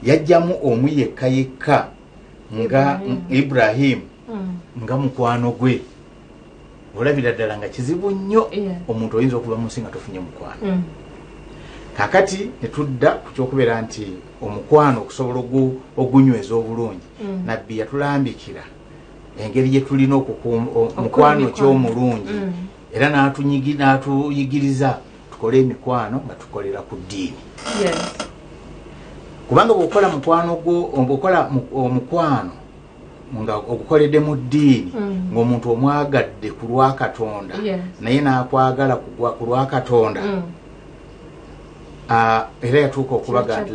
yajjamu omu yekka yekka nga Ibrahimu nga mukwano gwe. Olabira ddala nga kizibu nnyo omuntu oyinza okuva mu nsi nga tofunye mukwano. Kakati netudda ku kyokubeera nti omukwano okusobola ogunyweza obulungi, nabbi yatulambikira engeri gye tulina okukuuma mukwano emikwano. Kyomulungi era n'atuyigiriza tukole emikwano nga tukolera ku ddiini, kubanga bw'okola mukwano gwo, bw'okola omukwano nga ogukoledde mu ddiini, ng'omuntu omwagadde ku lwa Katonda, naye n'akwagala ku lwa Katonda, era yatuuka okubaga nti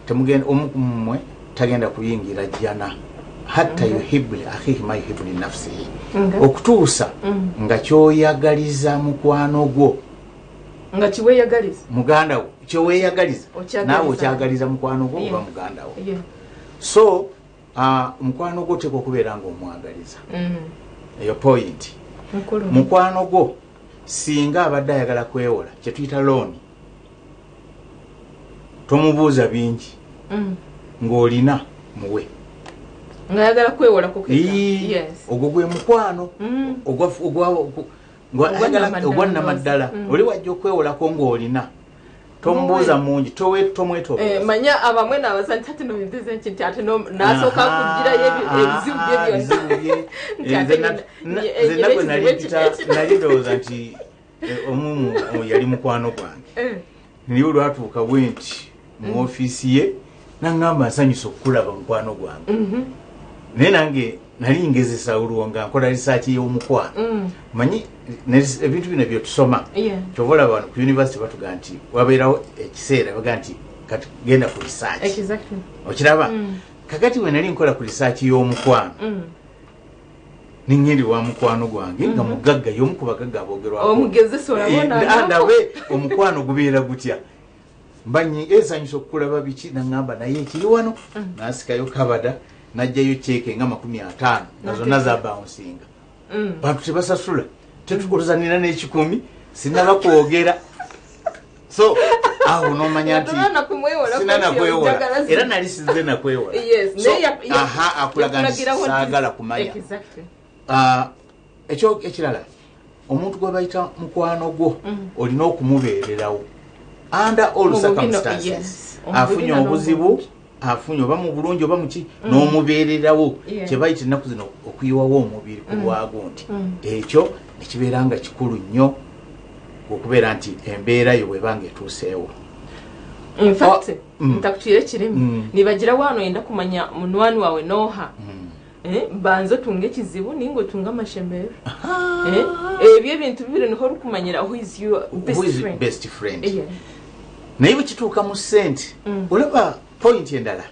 temugenda, omu ku mmwe tagenda kuyingira jjana hatta yuhibu li akhihi ma yuhibu li nafsihi, okutuusa nga kyoyagaliza mukwano gwo, nga kiweyagaliza, muganda wo, kyoweeyagaliza Okyagaliza. naawe okyagaliza mukwano gwo oba muganda wo. So mukwano gwo oteekwa okubeera nga omwagaliza. Eyo point. Mukulu. Mukwano gwo singa abadde ayagala kwewola kyetuyita loan, tomubuuza bingi, ng'olina muwe. Nga ayagala kwewola kukeka. Ii, ogwo gwe mukwano Ogwa nnamaddala. ogwa nnamaddala. Oli wajja okwewolako ng'olina, tomubuuza mungi, tomwetolooza. Manya abamwe nabaza nti ate nobinzize nki nti ate nasooka kugirayo ebizibu bye byonna. Bizibu bye. Nti ate Nze nze nyina nagwe nali ekizibu nali ndowooza nti omu yali mukwano gwange, naye olwatuuka bwe nti mu ofiisi ye naŋŋamba, "Nsanyusa okukulaba, mukwano gwange." Naye nange nali ngezesa olwo nga nkola research y'omukwano. Manyi ebintu bino byetusoma, kyova olaba wano ku university batuga nti wabeerawo ekiseera baga nti kati genda ku research. Okiraba? Kakati bwe nali nkola ku research y'omukwano, niŋŋenda wa mukwano gwange nga mugagga, y'omu ku bagagga aboogerwako. Omugezesa olabona. Ndabe omukwano gubeera gutya. Mbanyi esanyusa okukulaba, biki, naŋŋamba naye ekiri wano, nasikayo kabada, najjayo ceeke nga 50 nga zonna za bouncing. Bantu tebasasula, tetukolozanira n'ekikumi. Sinaba kwogera. So aho nomanya nti Tolina nakumwewola sina kwesi nakwewola njagala era nali size nakwewola. Yes, So, naye aha akulaga nti yakulagirawo nti- saagala kumanya. Exactly. Ah, ekyo ekirala omuntu gwe bayita mukwano gwo olina okumubeererawo under all Mu bubi no- circumstances. yes. Omu Afunye bubi na obuzibu, n'obulungi. afunye oba mu bulungi oba muki, n'omubeererawo. Kye bayita ennaku zino okuyiwawo omubiri ku lwago nti ekyo nekibeera nga kikulu nnyo okubeera nti embeera yo bwebanga etuuseewo. In fact, Oh, ntakucira ekirimi nibagira wano yenda kumanya munwani wawe noha. Banza otunge ekizibu ninga otunge amashemero. Ebyo ebintu bibiri niho orikumanyira who is your best Who is friend. best friend. Naye bwe kituuka mu ssente, olaba point endala,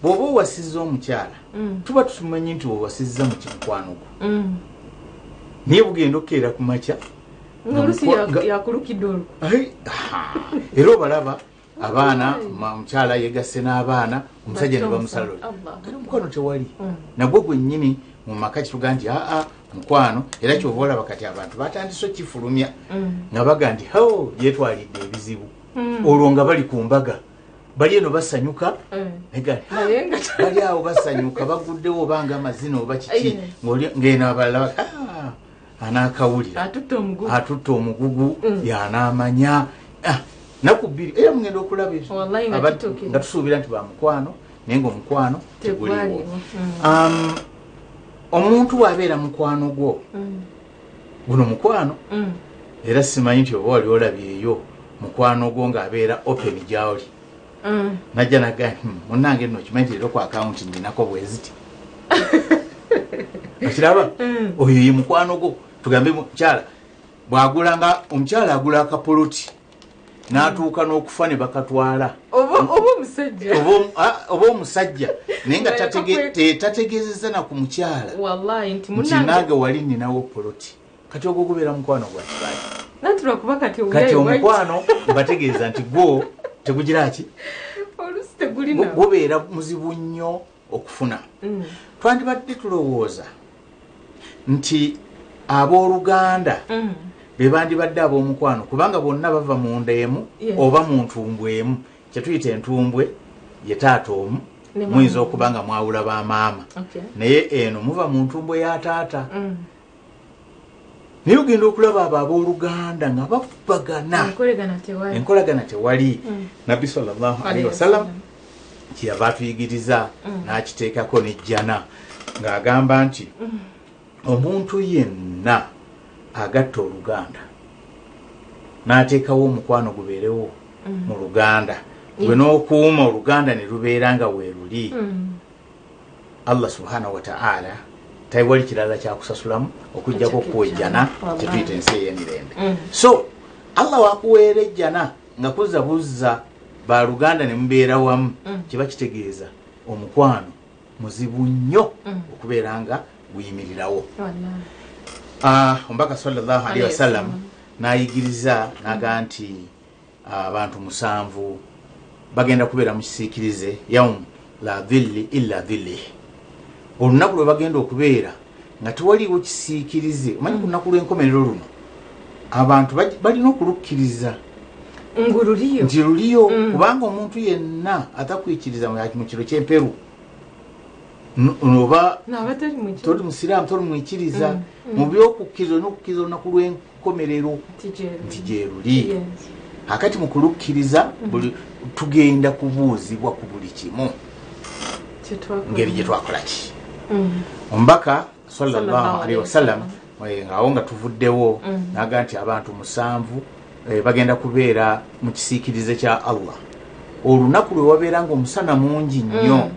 bw'oba owasizza omukyala, tuba tutumanyi nti owasizza mu kimukwano gwo, naye bugenda okukeera ku makya Nga olusi yakulukidde olwo. Ai, ha, era obalaba abaana, omukyala yegasse n'abaana, omusajja ne bamusala oli. Allah. Kati omukwano tewali nagwo gwennyini mu maka. Kituga nti aa mukwano, era kyova olaba kati abantu batandise okifulumya nga baga nti ho yetwalidde ebizibu. Olwo nga bali ku mbaga, bali eno basanyuka, naye ga Naye nga bali awo basanyuka, baguddewo obanga amazina oba kiki, ng'eno abalala "Ah, anaakawulira." Atutte omugugu. Atutte omugugu, yanaamanya. Ah, naku bbiri era mugenda okulaba ebyo. Wallahi nga kituukire. Nga tusuubira nti bamukwano, naye nga omukwano teguliwo. Tegwaliwo. Omuntu bw'abeera mukwano gwo, guno mukwano, era simanyi nti oba wali olabyeyo mukwano gwo ng'abeera open gy'oli, najja naga, "Munnange nno okimanyi nti leero ku akawunti nninako bweziti?" Okiraba, oyo ye mukwano gwo. Tugambe mukyala bw'agula, nga omukyala agula akapoloti n'atuuka n'okufa ne bakatwala. Oba omusajja. Oba omusajja, naye nga Nga tategeezezza na ku mukyala wallahi nti nti munnange nange wali ninawo poloti. Kati ogwo gubeera mukwano gwa kibayi. Nanti lwakuba kati Kati obulayi omukwano mbategeeza nti gwo tegugira ki? Olusi tegulina. Gubeera muzibu nnyo okufuna. Twandibadde tulowooza nti abooluganda be bandibadde ab'omukwano, kubanga bonna bava mu nda emu oba mu ntumbwe emu. Kyetuyita entumbwe ye taata omu. Ne maama. Muyinza okuba nga mwawula bamaama, naye eno muva mu ntumbwe ya taata. Naye ogenda okulaba abo abooluganda nga bakubagana. Enkolagana tewali. Enkolagana tewali. Nabbi sallallahu alaihi wasallam kyeyava atuyigiriza n'akiteekako nejjana ng'agamba nti omuntu yenna agatta oluganda n'ateekawo omukwano gubeerewo mu luganda gwe n'okuuma oluganda ne lubeera nga weeruli, Allah subhanahu wataala tewali kirala kyakusasulamu okujjako okuwa ejjana, Wallahi. kyetuyita ensi ey'emirembe. So Allah wakuweera ejjana nga kuzza buzza baluganda ne mubeera wamu, kiba kitegeeza omukwano muzibu nnyo okubeera nga guyimirirawo. Wallahi. Ah, omubaka sallallahu alaihi Alayhi wasallam wasallam. n'ayigiriza n'agaa nti abantu 7 bagenda kubeera mu kisiikirize, yaum la dhilli illa dhillih, olunaku lwe bagenda okubeera nga tewaliiwo kisiikirize. Omanyi ku lunaku lw'enkomerero luno abantu balina okulukkiriza Ngululiyo. nti luliyo, kubanga omuntu yenna atakwikiriza mu kiro ky'emperu oba Naabatali mu kiro. toli musiraamu, toli mwikiriza. Mu byokukkiriza olina okukkiriza olunaku lw'enkomerero nti gyeruli. Akati mu kulukkiriza buli tugenda kubuuzibwa ku buli kimu, ngeri gye twakola ki. Omubaka sallallahu alaihi wasallam ngaawo nga tuvuddewo naga nti abantu 7 bagenda kubeera mu kisiikirize kya Allah olunaku lwe wabeera nga omusana mungi nnyo,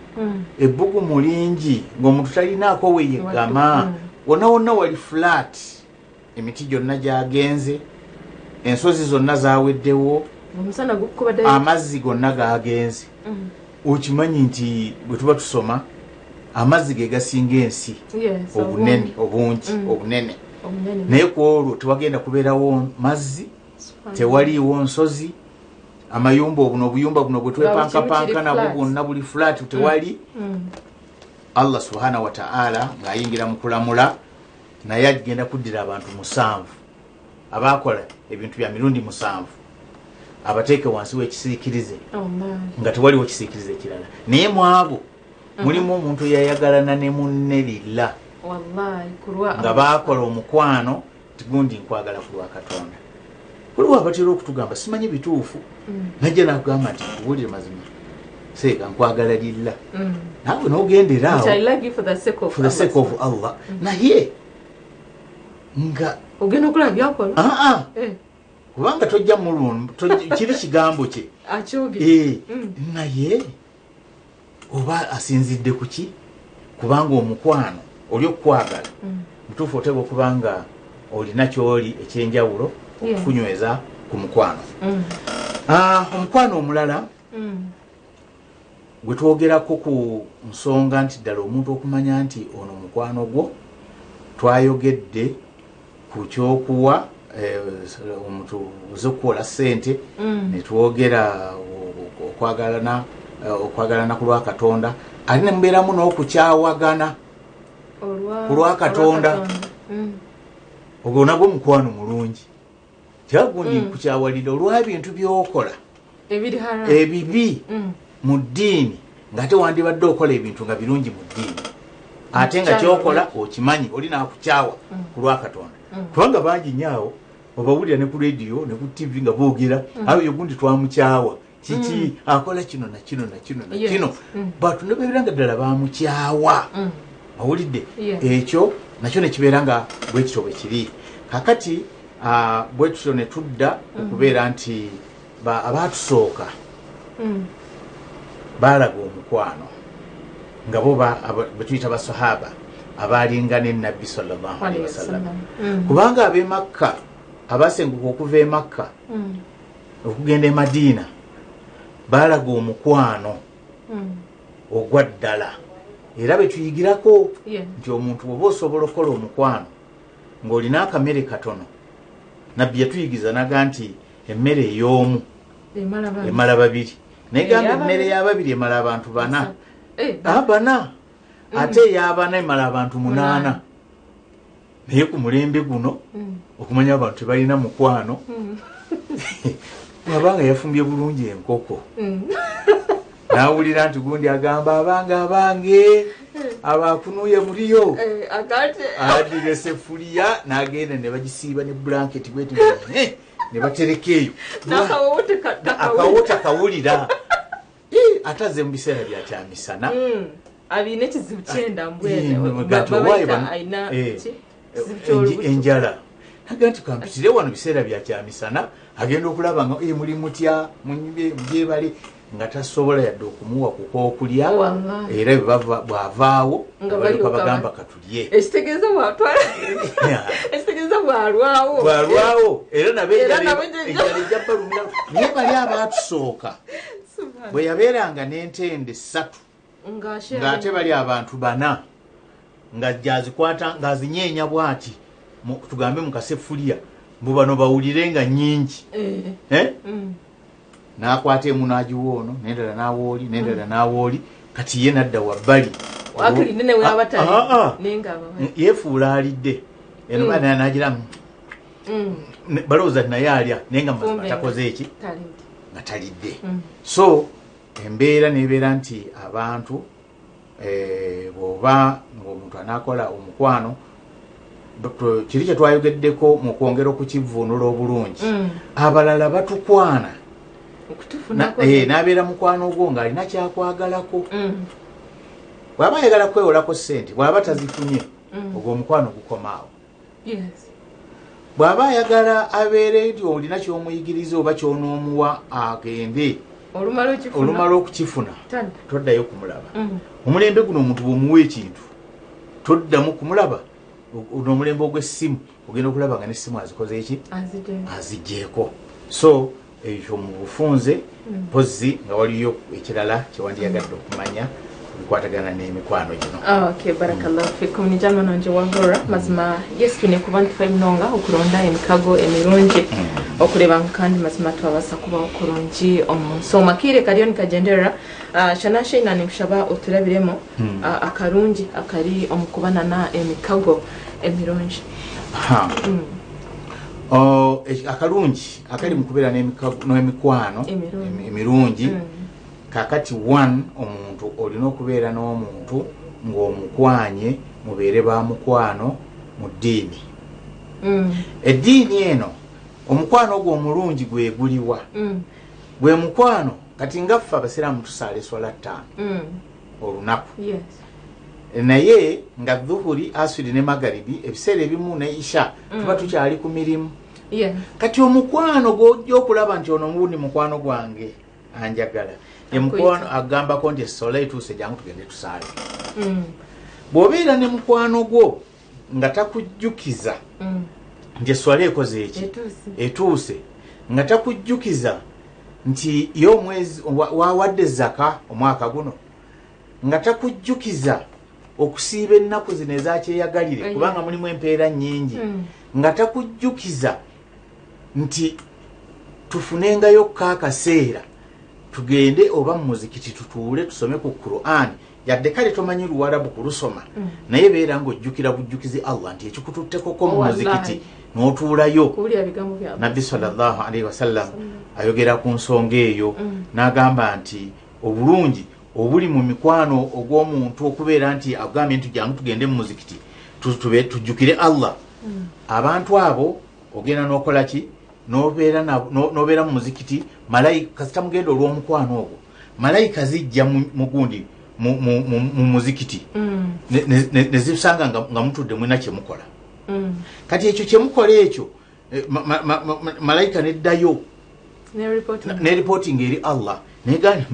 ebbugumu lingi, ng'omuntu talinaako weyeggama, wonna wonna wali flat, emiti gyonna gyagenze, ensozi zonna zaweddewo, Omusana gukuba ddala. Amazzi gonna gagenze. Okimanyi nti bwe tuba tusoma amazzi ge gasinga ensi obunene, obungi, obunene. Obunene. Naye ku olwo tewagenda kubeerawo mazzi, tewaliiwo nsozi, amayumba obuno obuyumba buno bwe twepankapanka Nga buli nabwo kimu kiri bwonna buli flat, tewali. Allah subhanahu wataala ng'ayingira mu kulamula, naye agenda kuddira abantu 7. Abaakola ebintu bya mirundi musanvu abateeke wansi w'ekisiikirize nga tewaliwo kisiikirize kirala. Naye mu abo mulimu omuntu eyayagalana ne munne lillah, nga baakola omukwano nti gundi nkwagala ku lwa Katonda. Waliwo abatera okutugamba, simanyi bituufu, najja nakugamba nti nkubuulire mazima seeka nkwagala lillah, naawe n'ogendera awo for the sake of Allah, naye nga ogenda okulaba byakola. Aa, kubanga tojja mulumba, kiri kigambo kye naye oba asinzidde ku ki? Kubanga omukwano oli okukwagala mutuufu oteekwa okuba nga olina kyoli ekyenjawulo okukunyweza ku mukwano. Omukwano omulala gwe twogerako ku nsonga nti ddala omuntu okumanya nti ono mukwano gwo, twayogedde ku kyokuwa omuntu oze okuwola ssente, ne twogera okwagalana ku lwa Katonda, ate ne mubeeramu n'okukyawagana ku lwa Katonda. Ogwo nagwo mukwano mulungi. Kyagundi nkukyawalira olw'ebintu by'okola ebibi mu ddiini, ng'ate wandibadde okola ebintu nga birungi mu ddiini, ate nga kyokola okimanyi oli nakukyawa ku lwa Katonda. Kubanga bangi nnyo awo obawulira ne ku rediyo ne ku TV nga boogera, awo yo gundi twamukyawa kiki, akola kino na kino na kino na kino, batu ne beera nga ddala bamukyawa. Owulidde? Ekyo nakyo nekibeera nga bwe kityo bwe kiri. Kakati bwe tutyo ne tudda okubeera nti abaatusooka baalaga omukwano nga bo betuyita basahaba abaalinga ne Nabbi sallallahu alaihi wasallam. Kubanga ab'e Makka abasenguka okuva e Makka okugenda e Madiina baalaga omukwano ogwa ddala, era betuyigirako nti omuntu oba osobola okukola omukwano ng'olina akamere katono. Nabbi yatuyigiza naga nti emmere ey'omu emala babiri, naye gamba emmere y'ababiri emala abantu bana, bana, ate ey'abana emala abantu 8. Naye ku mulembe guno okumanya abantu tebalina mukwano, bw'abanga yafumbye bulungi enkoko n'awulira nti gundi agamba abange abange abakunuye muliyo, addira eseffuliya n'agenda ne bagisiiba ne blanketi bweti ne batereka eyo, akawo takawulira, ate azze mu biseera bya kyamisana. Alina ekizibu kyenda. Enjala, naga nti kampitire wano biseera bya kyamisana, agenda okulaba nga muli mutya mugyebale, nga tasobola yadde okumuwa kukokulya, era bwavaawo balyoka bagamba katulye. Ekitegeeza bwalwawo. Bwalwawo, era nabo enjala ejja balumira. Naye bali abaatusooka bwe yabeeranga n'entende 3 ng'ate bali abantu 4, nga jazikwata ng'azinyeenya bw'ati, tugambe mu kasefuliya, mbu bano bawulire nga nnyingi, n'akwata emu n'agiwa ono, n'endala n'awa oli, n'endala n'awa oli, kati ye n'adda wabbali yeefuula alidde eno, n'agira balowooza nti naye alya, naye nga mazima takoze eki, nga talidde. So embeera nebeera nti abantu bw'oba ng'omuntu anaakola omukwano, kiri kye twayogeddeko mu kwongera okukivvuunula obulungi, abalala batukwana n'abeera mukwano gwo ng'alina kyakwagalako. Bw'aba ayagala kwewolako ssente, bw'aba tazifunye, ogwo omukwano gukomaawo. Bw'aba ayagala abeere nti olina ky'omuyigiriza oba ky'onoomuwa agende, olumala okukifuna toddayo kumulaba. Omulembe guno omuntu bw'omuwa ekintu toddamu kumulaba. N'omulembe ogw'essimu ogenda okulaba nga n'essimu azikoze eki, aziggyeko. So ekyo mu bufunze, mpozzi nga waliyo ekirala kyewandiyagadde okumanya bikwatagana n'emikwano gino. Okay, barakallahu fikum. Ni jama nanje wahora mazima, yes, twine kuba nitufa munonga okuronda emikago emirungi, okureba ngu kandi mazima twabasa kubaho kurungi omu nsi. Omu kariyo nikagenderera, shana sheina ninkushaba oturabiremu akarungi akari omu kubanana emikago emirungi. Oh, akalungi akali mu kubeera n'emikwano Emirungi. emirungi kakati one, omuntu olina okubeera n'omuntu ng'omukwanye, mubeere ba mukwano mu ddiini. Eddiini eno, omukwano ogwo omulungi gwe guliwa? Gwe mukwano kati nga ffe abasiraamu tusaala eswala 5 olunaku. Naye nga dhuhuri, aswiri ne magaribi, ebiseera ebimu ne isha, tuba tukyali ku mirimu. Kati omukwano gwojja okulaba nti ono gundi mukwano gwange anjagala, emukwano agambako nti essola etuuse, jangu tugende tusaale. Bw'obeera ne mukwano gwo nga takujjukiza nti eswala ekoze eki, Etuuse. etuuse, nga takujjukiza nti ye omwezi wawadde zaka omwaka guno, nga takujjukiza okusiiba ennaku zino ezakyeyagalire, kubanga mulimu empeera nnyingi, nga takujjukiza nti tufunengayo ko akaseera tugende oba mu muzikiti tutuule tusome ku Quran, yadde kale tomanyi Luwarabu kulusoma, naye beera ng'ojjukira bujjukizi Allah nti ekikututtekoko mu Wallahi. muzikiti n'otuulayo. Kuwulira bigambo bya Nabbi sallallahu alaihi wasallam ayogera ku nsonga eyo n'agamba nti obulungi obuli mu mikwano ogw'omuntu okubeera nti agambye nti jangu tugende mu muzikiti tujjukire Allah. Abantu abo ogenda n'okola ki? N'obeera n'obeera mu muzikiti, malayika kasita mugenda olw'omukwano ogwo, malayika zijja mu gundi mu muzikiti ne zisanga nga mutudde mulina kyemukola. Kati ekyo kyemukola ekyo, malayika neddayo Ne reporting. Ne reporting eri Allah negamba,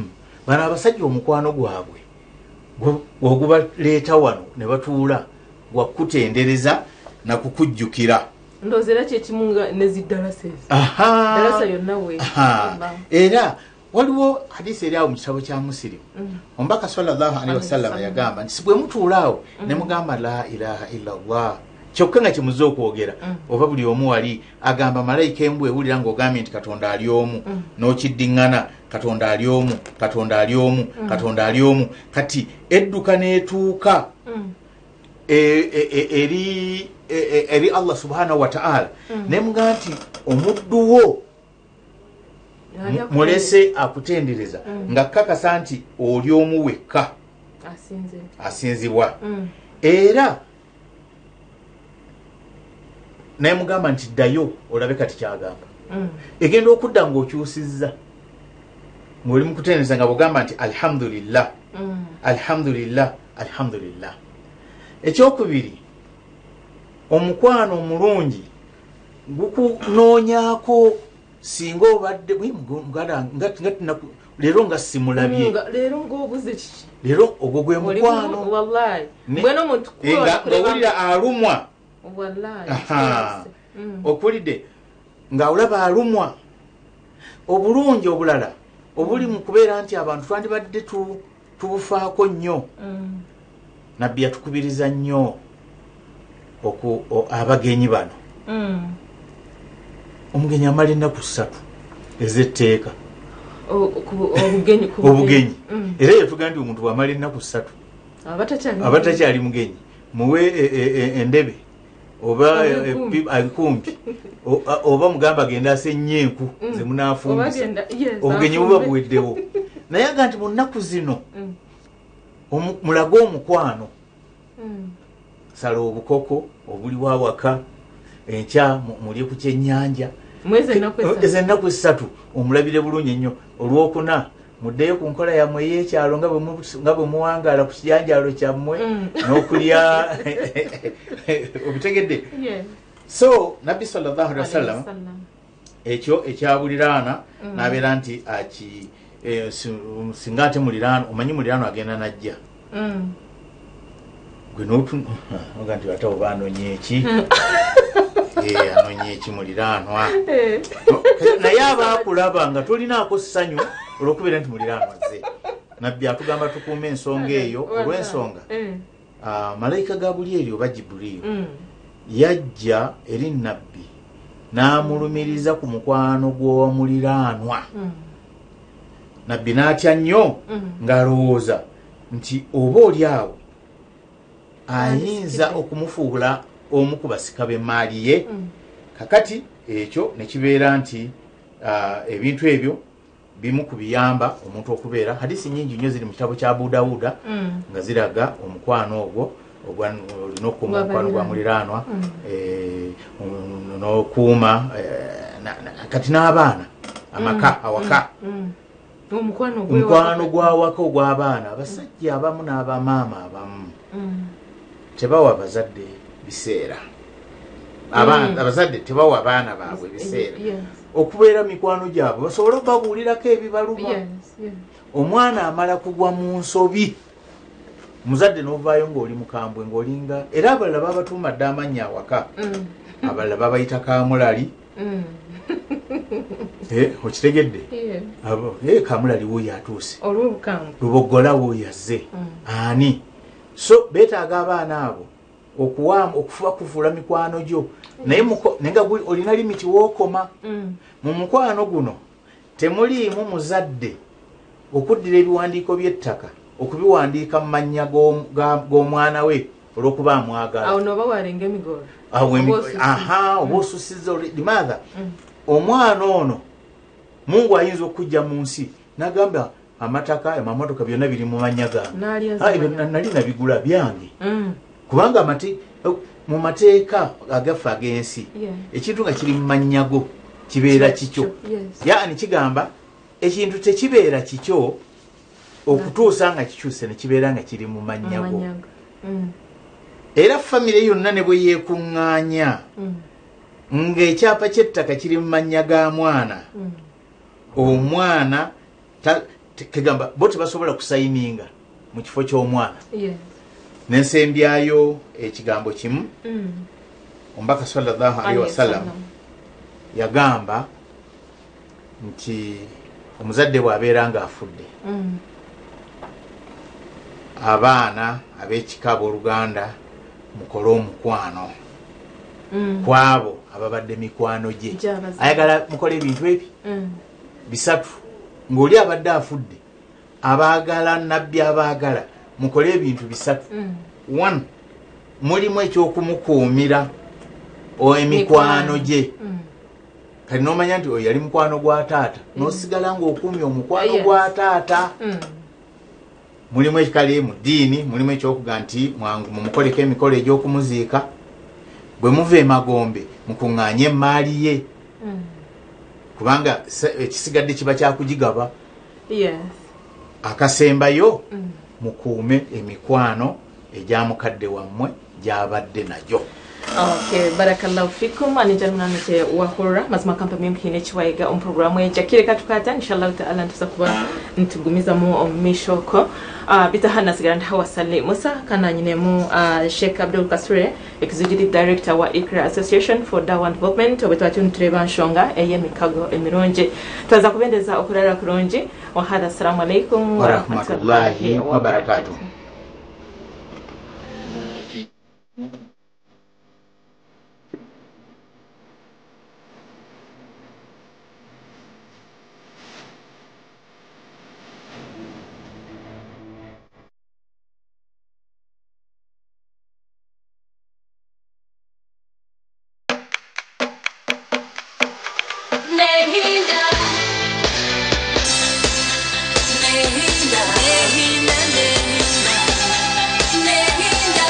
bano abasajja omukwano gwabwe ogubaleeta wano ne batuula gwakutendereza nakukujjukira. Ndowooza era kyekimu nga neziddalasa ezo. Dalasa yonna we. Era waliwo hadisi eri awo mu kitabo kya Musirimu. Omubaka sallallahu alaihi wasallam yagamba nti si bwe mutuula awo ne mugamba la ilaha illa Allah kyokka nga kyemuze okwogera, oba buli omu wali agamba, malayika embwa ewulira ng'ogambye nti Katonda ali omu, n'okiddiŋŋana, Katonda ali omu, Katonda ali omu, Katonda ali omu. Kati edduka n'etuuka eri Allah subhanahu wa ta'ala nemugamba nti omuddu wo mulese akutendereza, nga kakasa nti oli omu wekka asinze asinzibwa. Era nemugamba nti ddayo olabe kati kyagamba. Egenda okudda ng'okyusizza, ng'oli mu kutendereza nga bwogamba nti alhamdulillah, alhamdulillah, alhamdulillah. Ekyokubiri, omukwano omulungi gukunoonyaako singa obadde muganda wange, nga leero nga simulabye. Nga leero ng'obuze kiki? Leero ogwo gwe Oli mukwano. Wallahi. Mbwenu omuntu nga owulira alumwa. Wallahi. Aha. Okulidde nga olaba alumwa. Obulungi obulala obuli mu kubeera nti abantu twandibadde tubufaako nnyo. Nabbi yatukubiriza nnyo abagenyi bano. Omugenyi amala ennaku 3 ez'etteeka. Obugenyi ku Obugenyi. Era yatugamba nti omuntu bw'amala ennaku 3 aba takyali aba takyali mugenyi, muwe endebe oba Oba enkumbi. enkumbi. Oba mugamba agenda asenye enku ze munaafumbisa. Oba agenda, yes, Obugenyi buba afumbe. buweddewo. Naye aga nti mu nnaku zino mulage omukwano. Sala obukoko obuliwo awaka, enkya mulye ku kyennyanja. Mwezi ennaku 3. Ezo ennaku 3 omulabire bulungi nnyo. Olwokuna muddeyo ku nkola yammwe ey'ekyalo nga bwe muwangaala ku kijanjaalo kyammwe n'okulya. Obitegedde? Yes. So Nabbi sallallahu alaihi wasallam Alayhi wasallam. ekyo ekyabuliraana n'abeera nti aki, singa ate muliraano, omanyi muliraano agenda najja gwe oga nti ate oba anonye eki? Anonye eki muliraanwa? Naye aba akulaba nga tolinaako ssanyu olw'okubeera nti muliraanwa azze. Nabbi atugamba tukuume ensonga eyo olw'ensonga malayika Gabulyeri oba Jibuliyo yajja eri Nabbi n'amulumiriza ku mukwano gw'owamuliraanwa. Nabbi n'atya nnyo ng'alowooza nti oba oli awo ayinza okumufuula omu ku basika b'emmaali ye. Kakati ekyo nekibeera nti ebintu ebyo bimu ku biyamba omuntu okubeera. Hadisi nyingi nnyo ziri mu kitabo kya Abu Dawuda nga ziraga omukwano ogwo olina okukuuma omukwano gwa muliraanwa, n'okuuma kati n'abaana amaka awaka, omukwano gw'awaka ogw'abaana. Abasajja abamu n'abamaama abamu tebawa bazadde biseera, abazadde tebawa abaana baabwe biseera okubeera mikwano gyabwe basobole obabuulirako ebibaluma. Omwana amala kugwa mu nsobi, muzadde n'ovaayo ng'oli mukambwe ng'olinga, era abalala babatuuma dde amannya awaka, abalala babayita kamulali. Okitegedde? Kamulali wuuyo atuuse, Lubogola wuuyo azze, ani? So beetaaga abaana abo okufuba kufuula mikwano gyo, naye nga olina limiti wookoma. Mu mukwano guno temuliimu muzadde okuddira ebiwandiiko by'ettaka okubiwandiika mu mannya g'omwana we olw'okuba amwagala. Oba osusiza limaatha. Omwana ono Mungu ayinza okujja mu nsi nagamba amataka, amamotoka byonna biri mu mannya gange, nali nabigula byange. Kubanga mu mateeka agaffe ag'ensi ekintu nga kiri mu mannya go kibeera kikyo. Yaani kigamba ekintu tekibeera kikyo okutuusa nga kikyuse ne kibeera nga kiri mu mannya go. Era famire yonna ne bwe yeekuŋŋaanya ng'ekyapa ky'ettaka kiri mu mannya ga mwana, omwana kegamba bo tebasobola kusayininga mu kifo ky'omwana. Nensembyayo ekigambo kimu, omubaka sallallahu alaihi wasallam yagamba nti omuzadde bw'abeera ng'afudde, abaana ab'ekika abooluganda mukole omukwano kwabo ababadde mikwano gye. Ayagala mukole ebintu ebi bisatu ng'oli abadde afudde, abaagala nabbi abaagala mukole ebintu bisatu. One, mulimu ekyokumukuumira emikwano gye. Kati n'omanya nti oyo yali mukwano gwa taata, n'osigala ng'okuumye omukwano gwa taata. Mulimu ekikale mu ddiini, mulimu ekyokuga nti mwangu mumukoleko emikolo egy'okumuziika, bwe muva emagombe mukuŋŋaanye emmaali ye, kubanga ekisigadde kiba kyakugigaba. Akasembayo, mukuume emikwano egya mukadde wammwe gy'abadde nagyo. Okay, barakallahu fikum. Anijamunanite wahurra mazima kampani mhine chiwaiga omu programu ejakire katukata inshallah taala ntuza kuba ntugumizamu omumishoko. Bitahana sigara ndahawasali Musa kana nyinemu Sheikh Abdul Kasure, executive director wa Ikra Association for Dawa Development, obwe ntureba nshonga ey'emikago emirungi. Twaza kubendeza okurara kurungi. Wa hadha, assalamu alaikum wa rahmatullahi wa barakatuh. Nehinda, nehinda, nehinda, nehinda,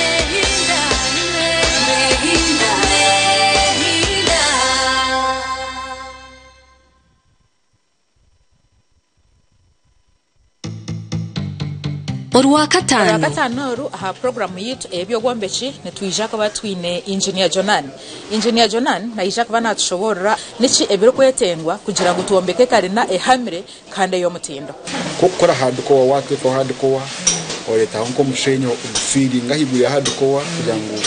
nehinda, nehinda, nehinda. Orwakatano. Orwakatano oru aha programu yitu eby'obwombeki nitwija kuba twine Engineer Jonan. Engineer Jonan naija kuba natushoborera niki ebirikwetengwa kugira ngu twombeke karina ehamire kandi ey'omutindo. Kokukora hardcore, wateekaho hardcore, oreetaho nk'omushenyi ogufiiringa ahaiguru ya hardcore kugira ngu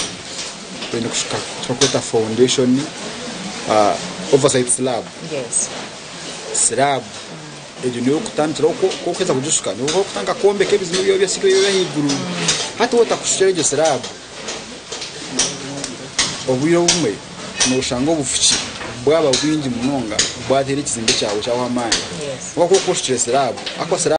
oyine kushuka kyokweta foundation, oversight slab. Slab egyo niyo okutandikiraho okuheza kugishuka, niyo okutandika kwombeka ebizimbe byawe byasigire ahaiguru. Hati wotakushukira egyo slab, obwire obumwe noshanga obufuki bwaba bwingi munonga bwateera ekizimbe kyawe kyawa amaani. Kwonka ku okushukire slab, ako slab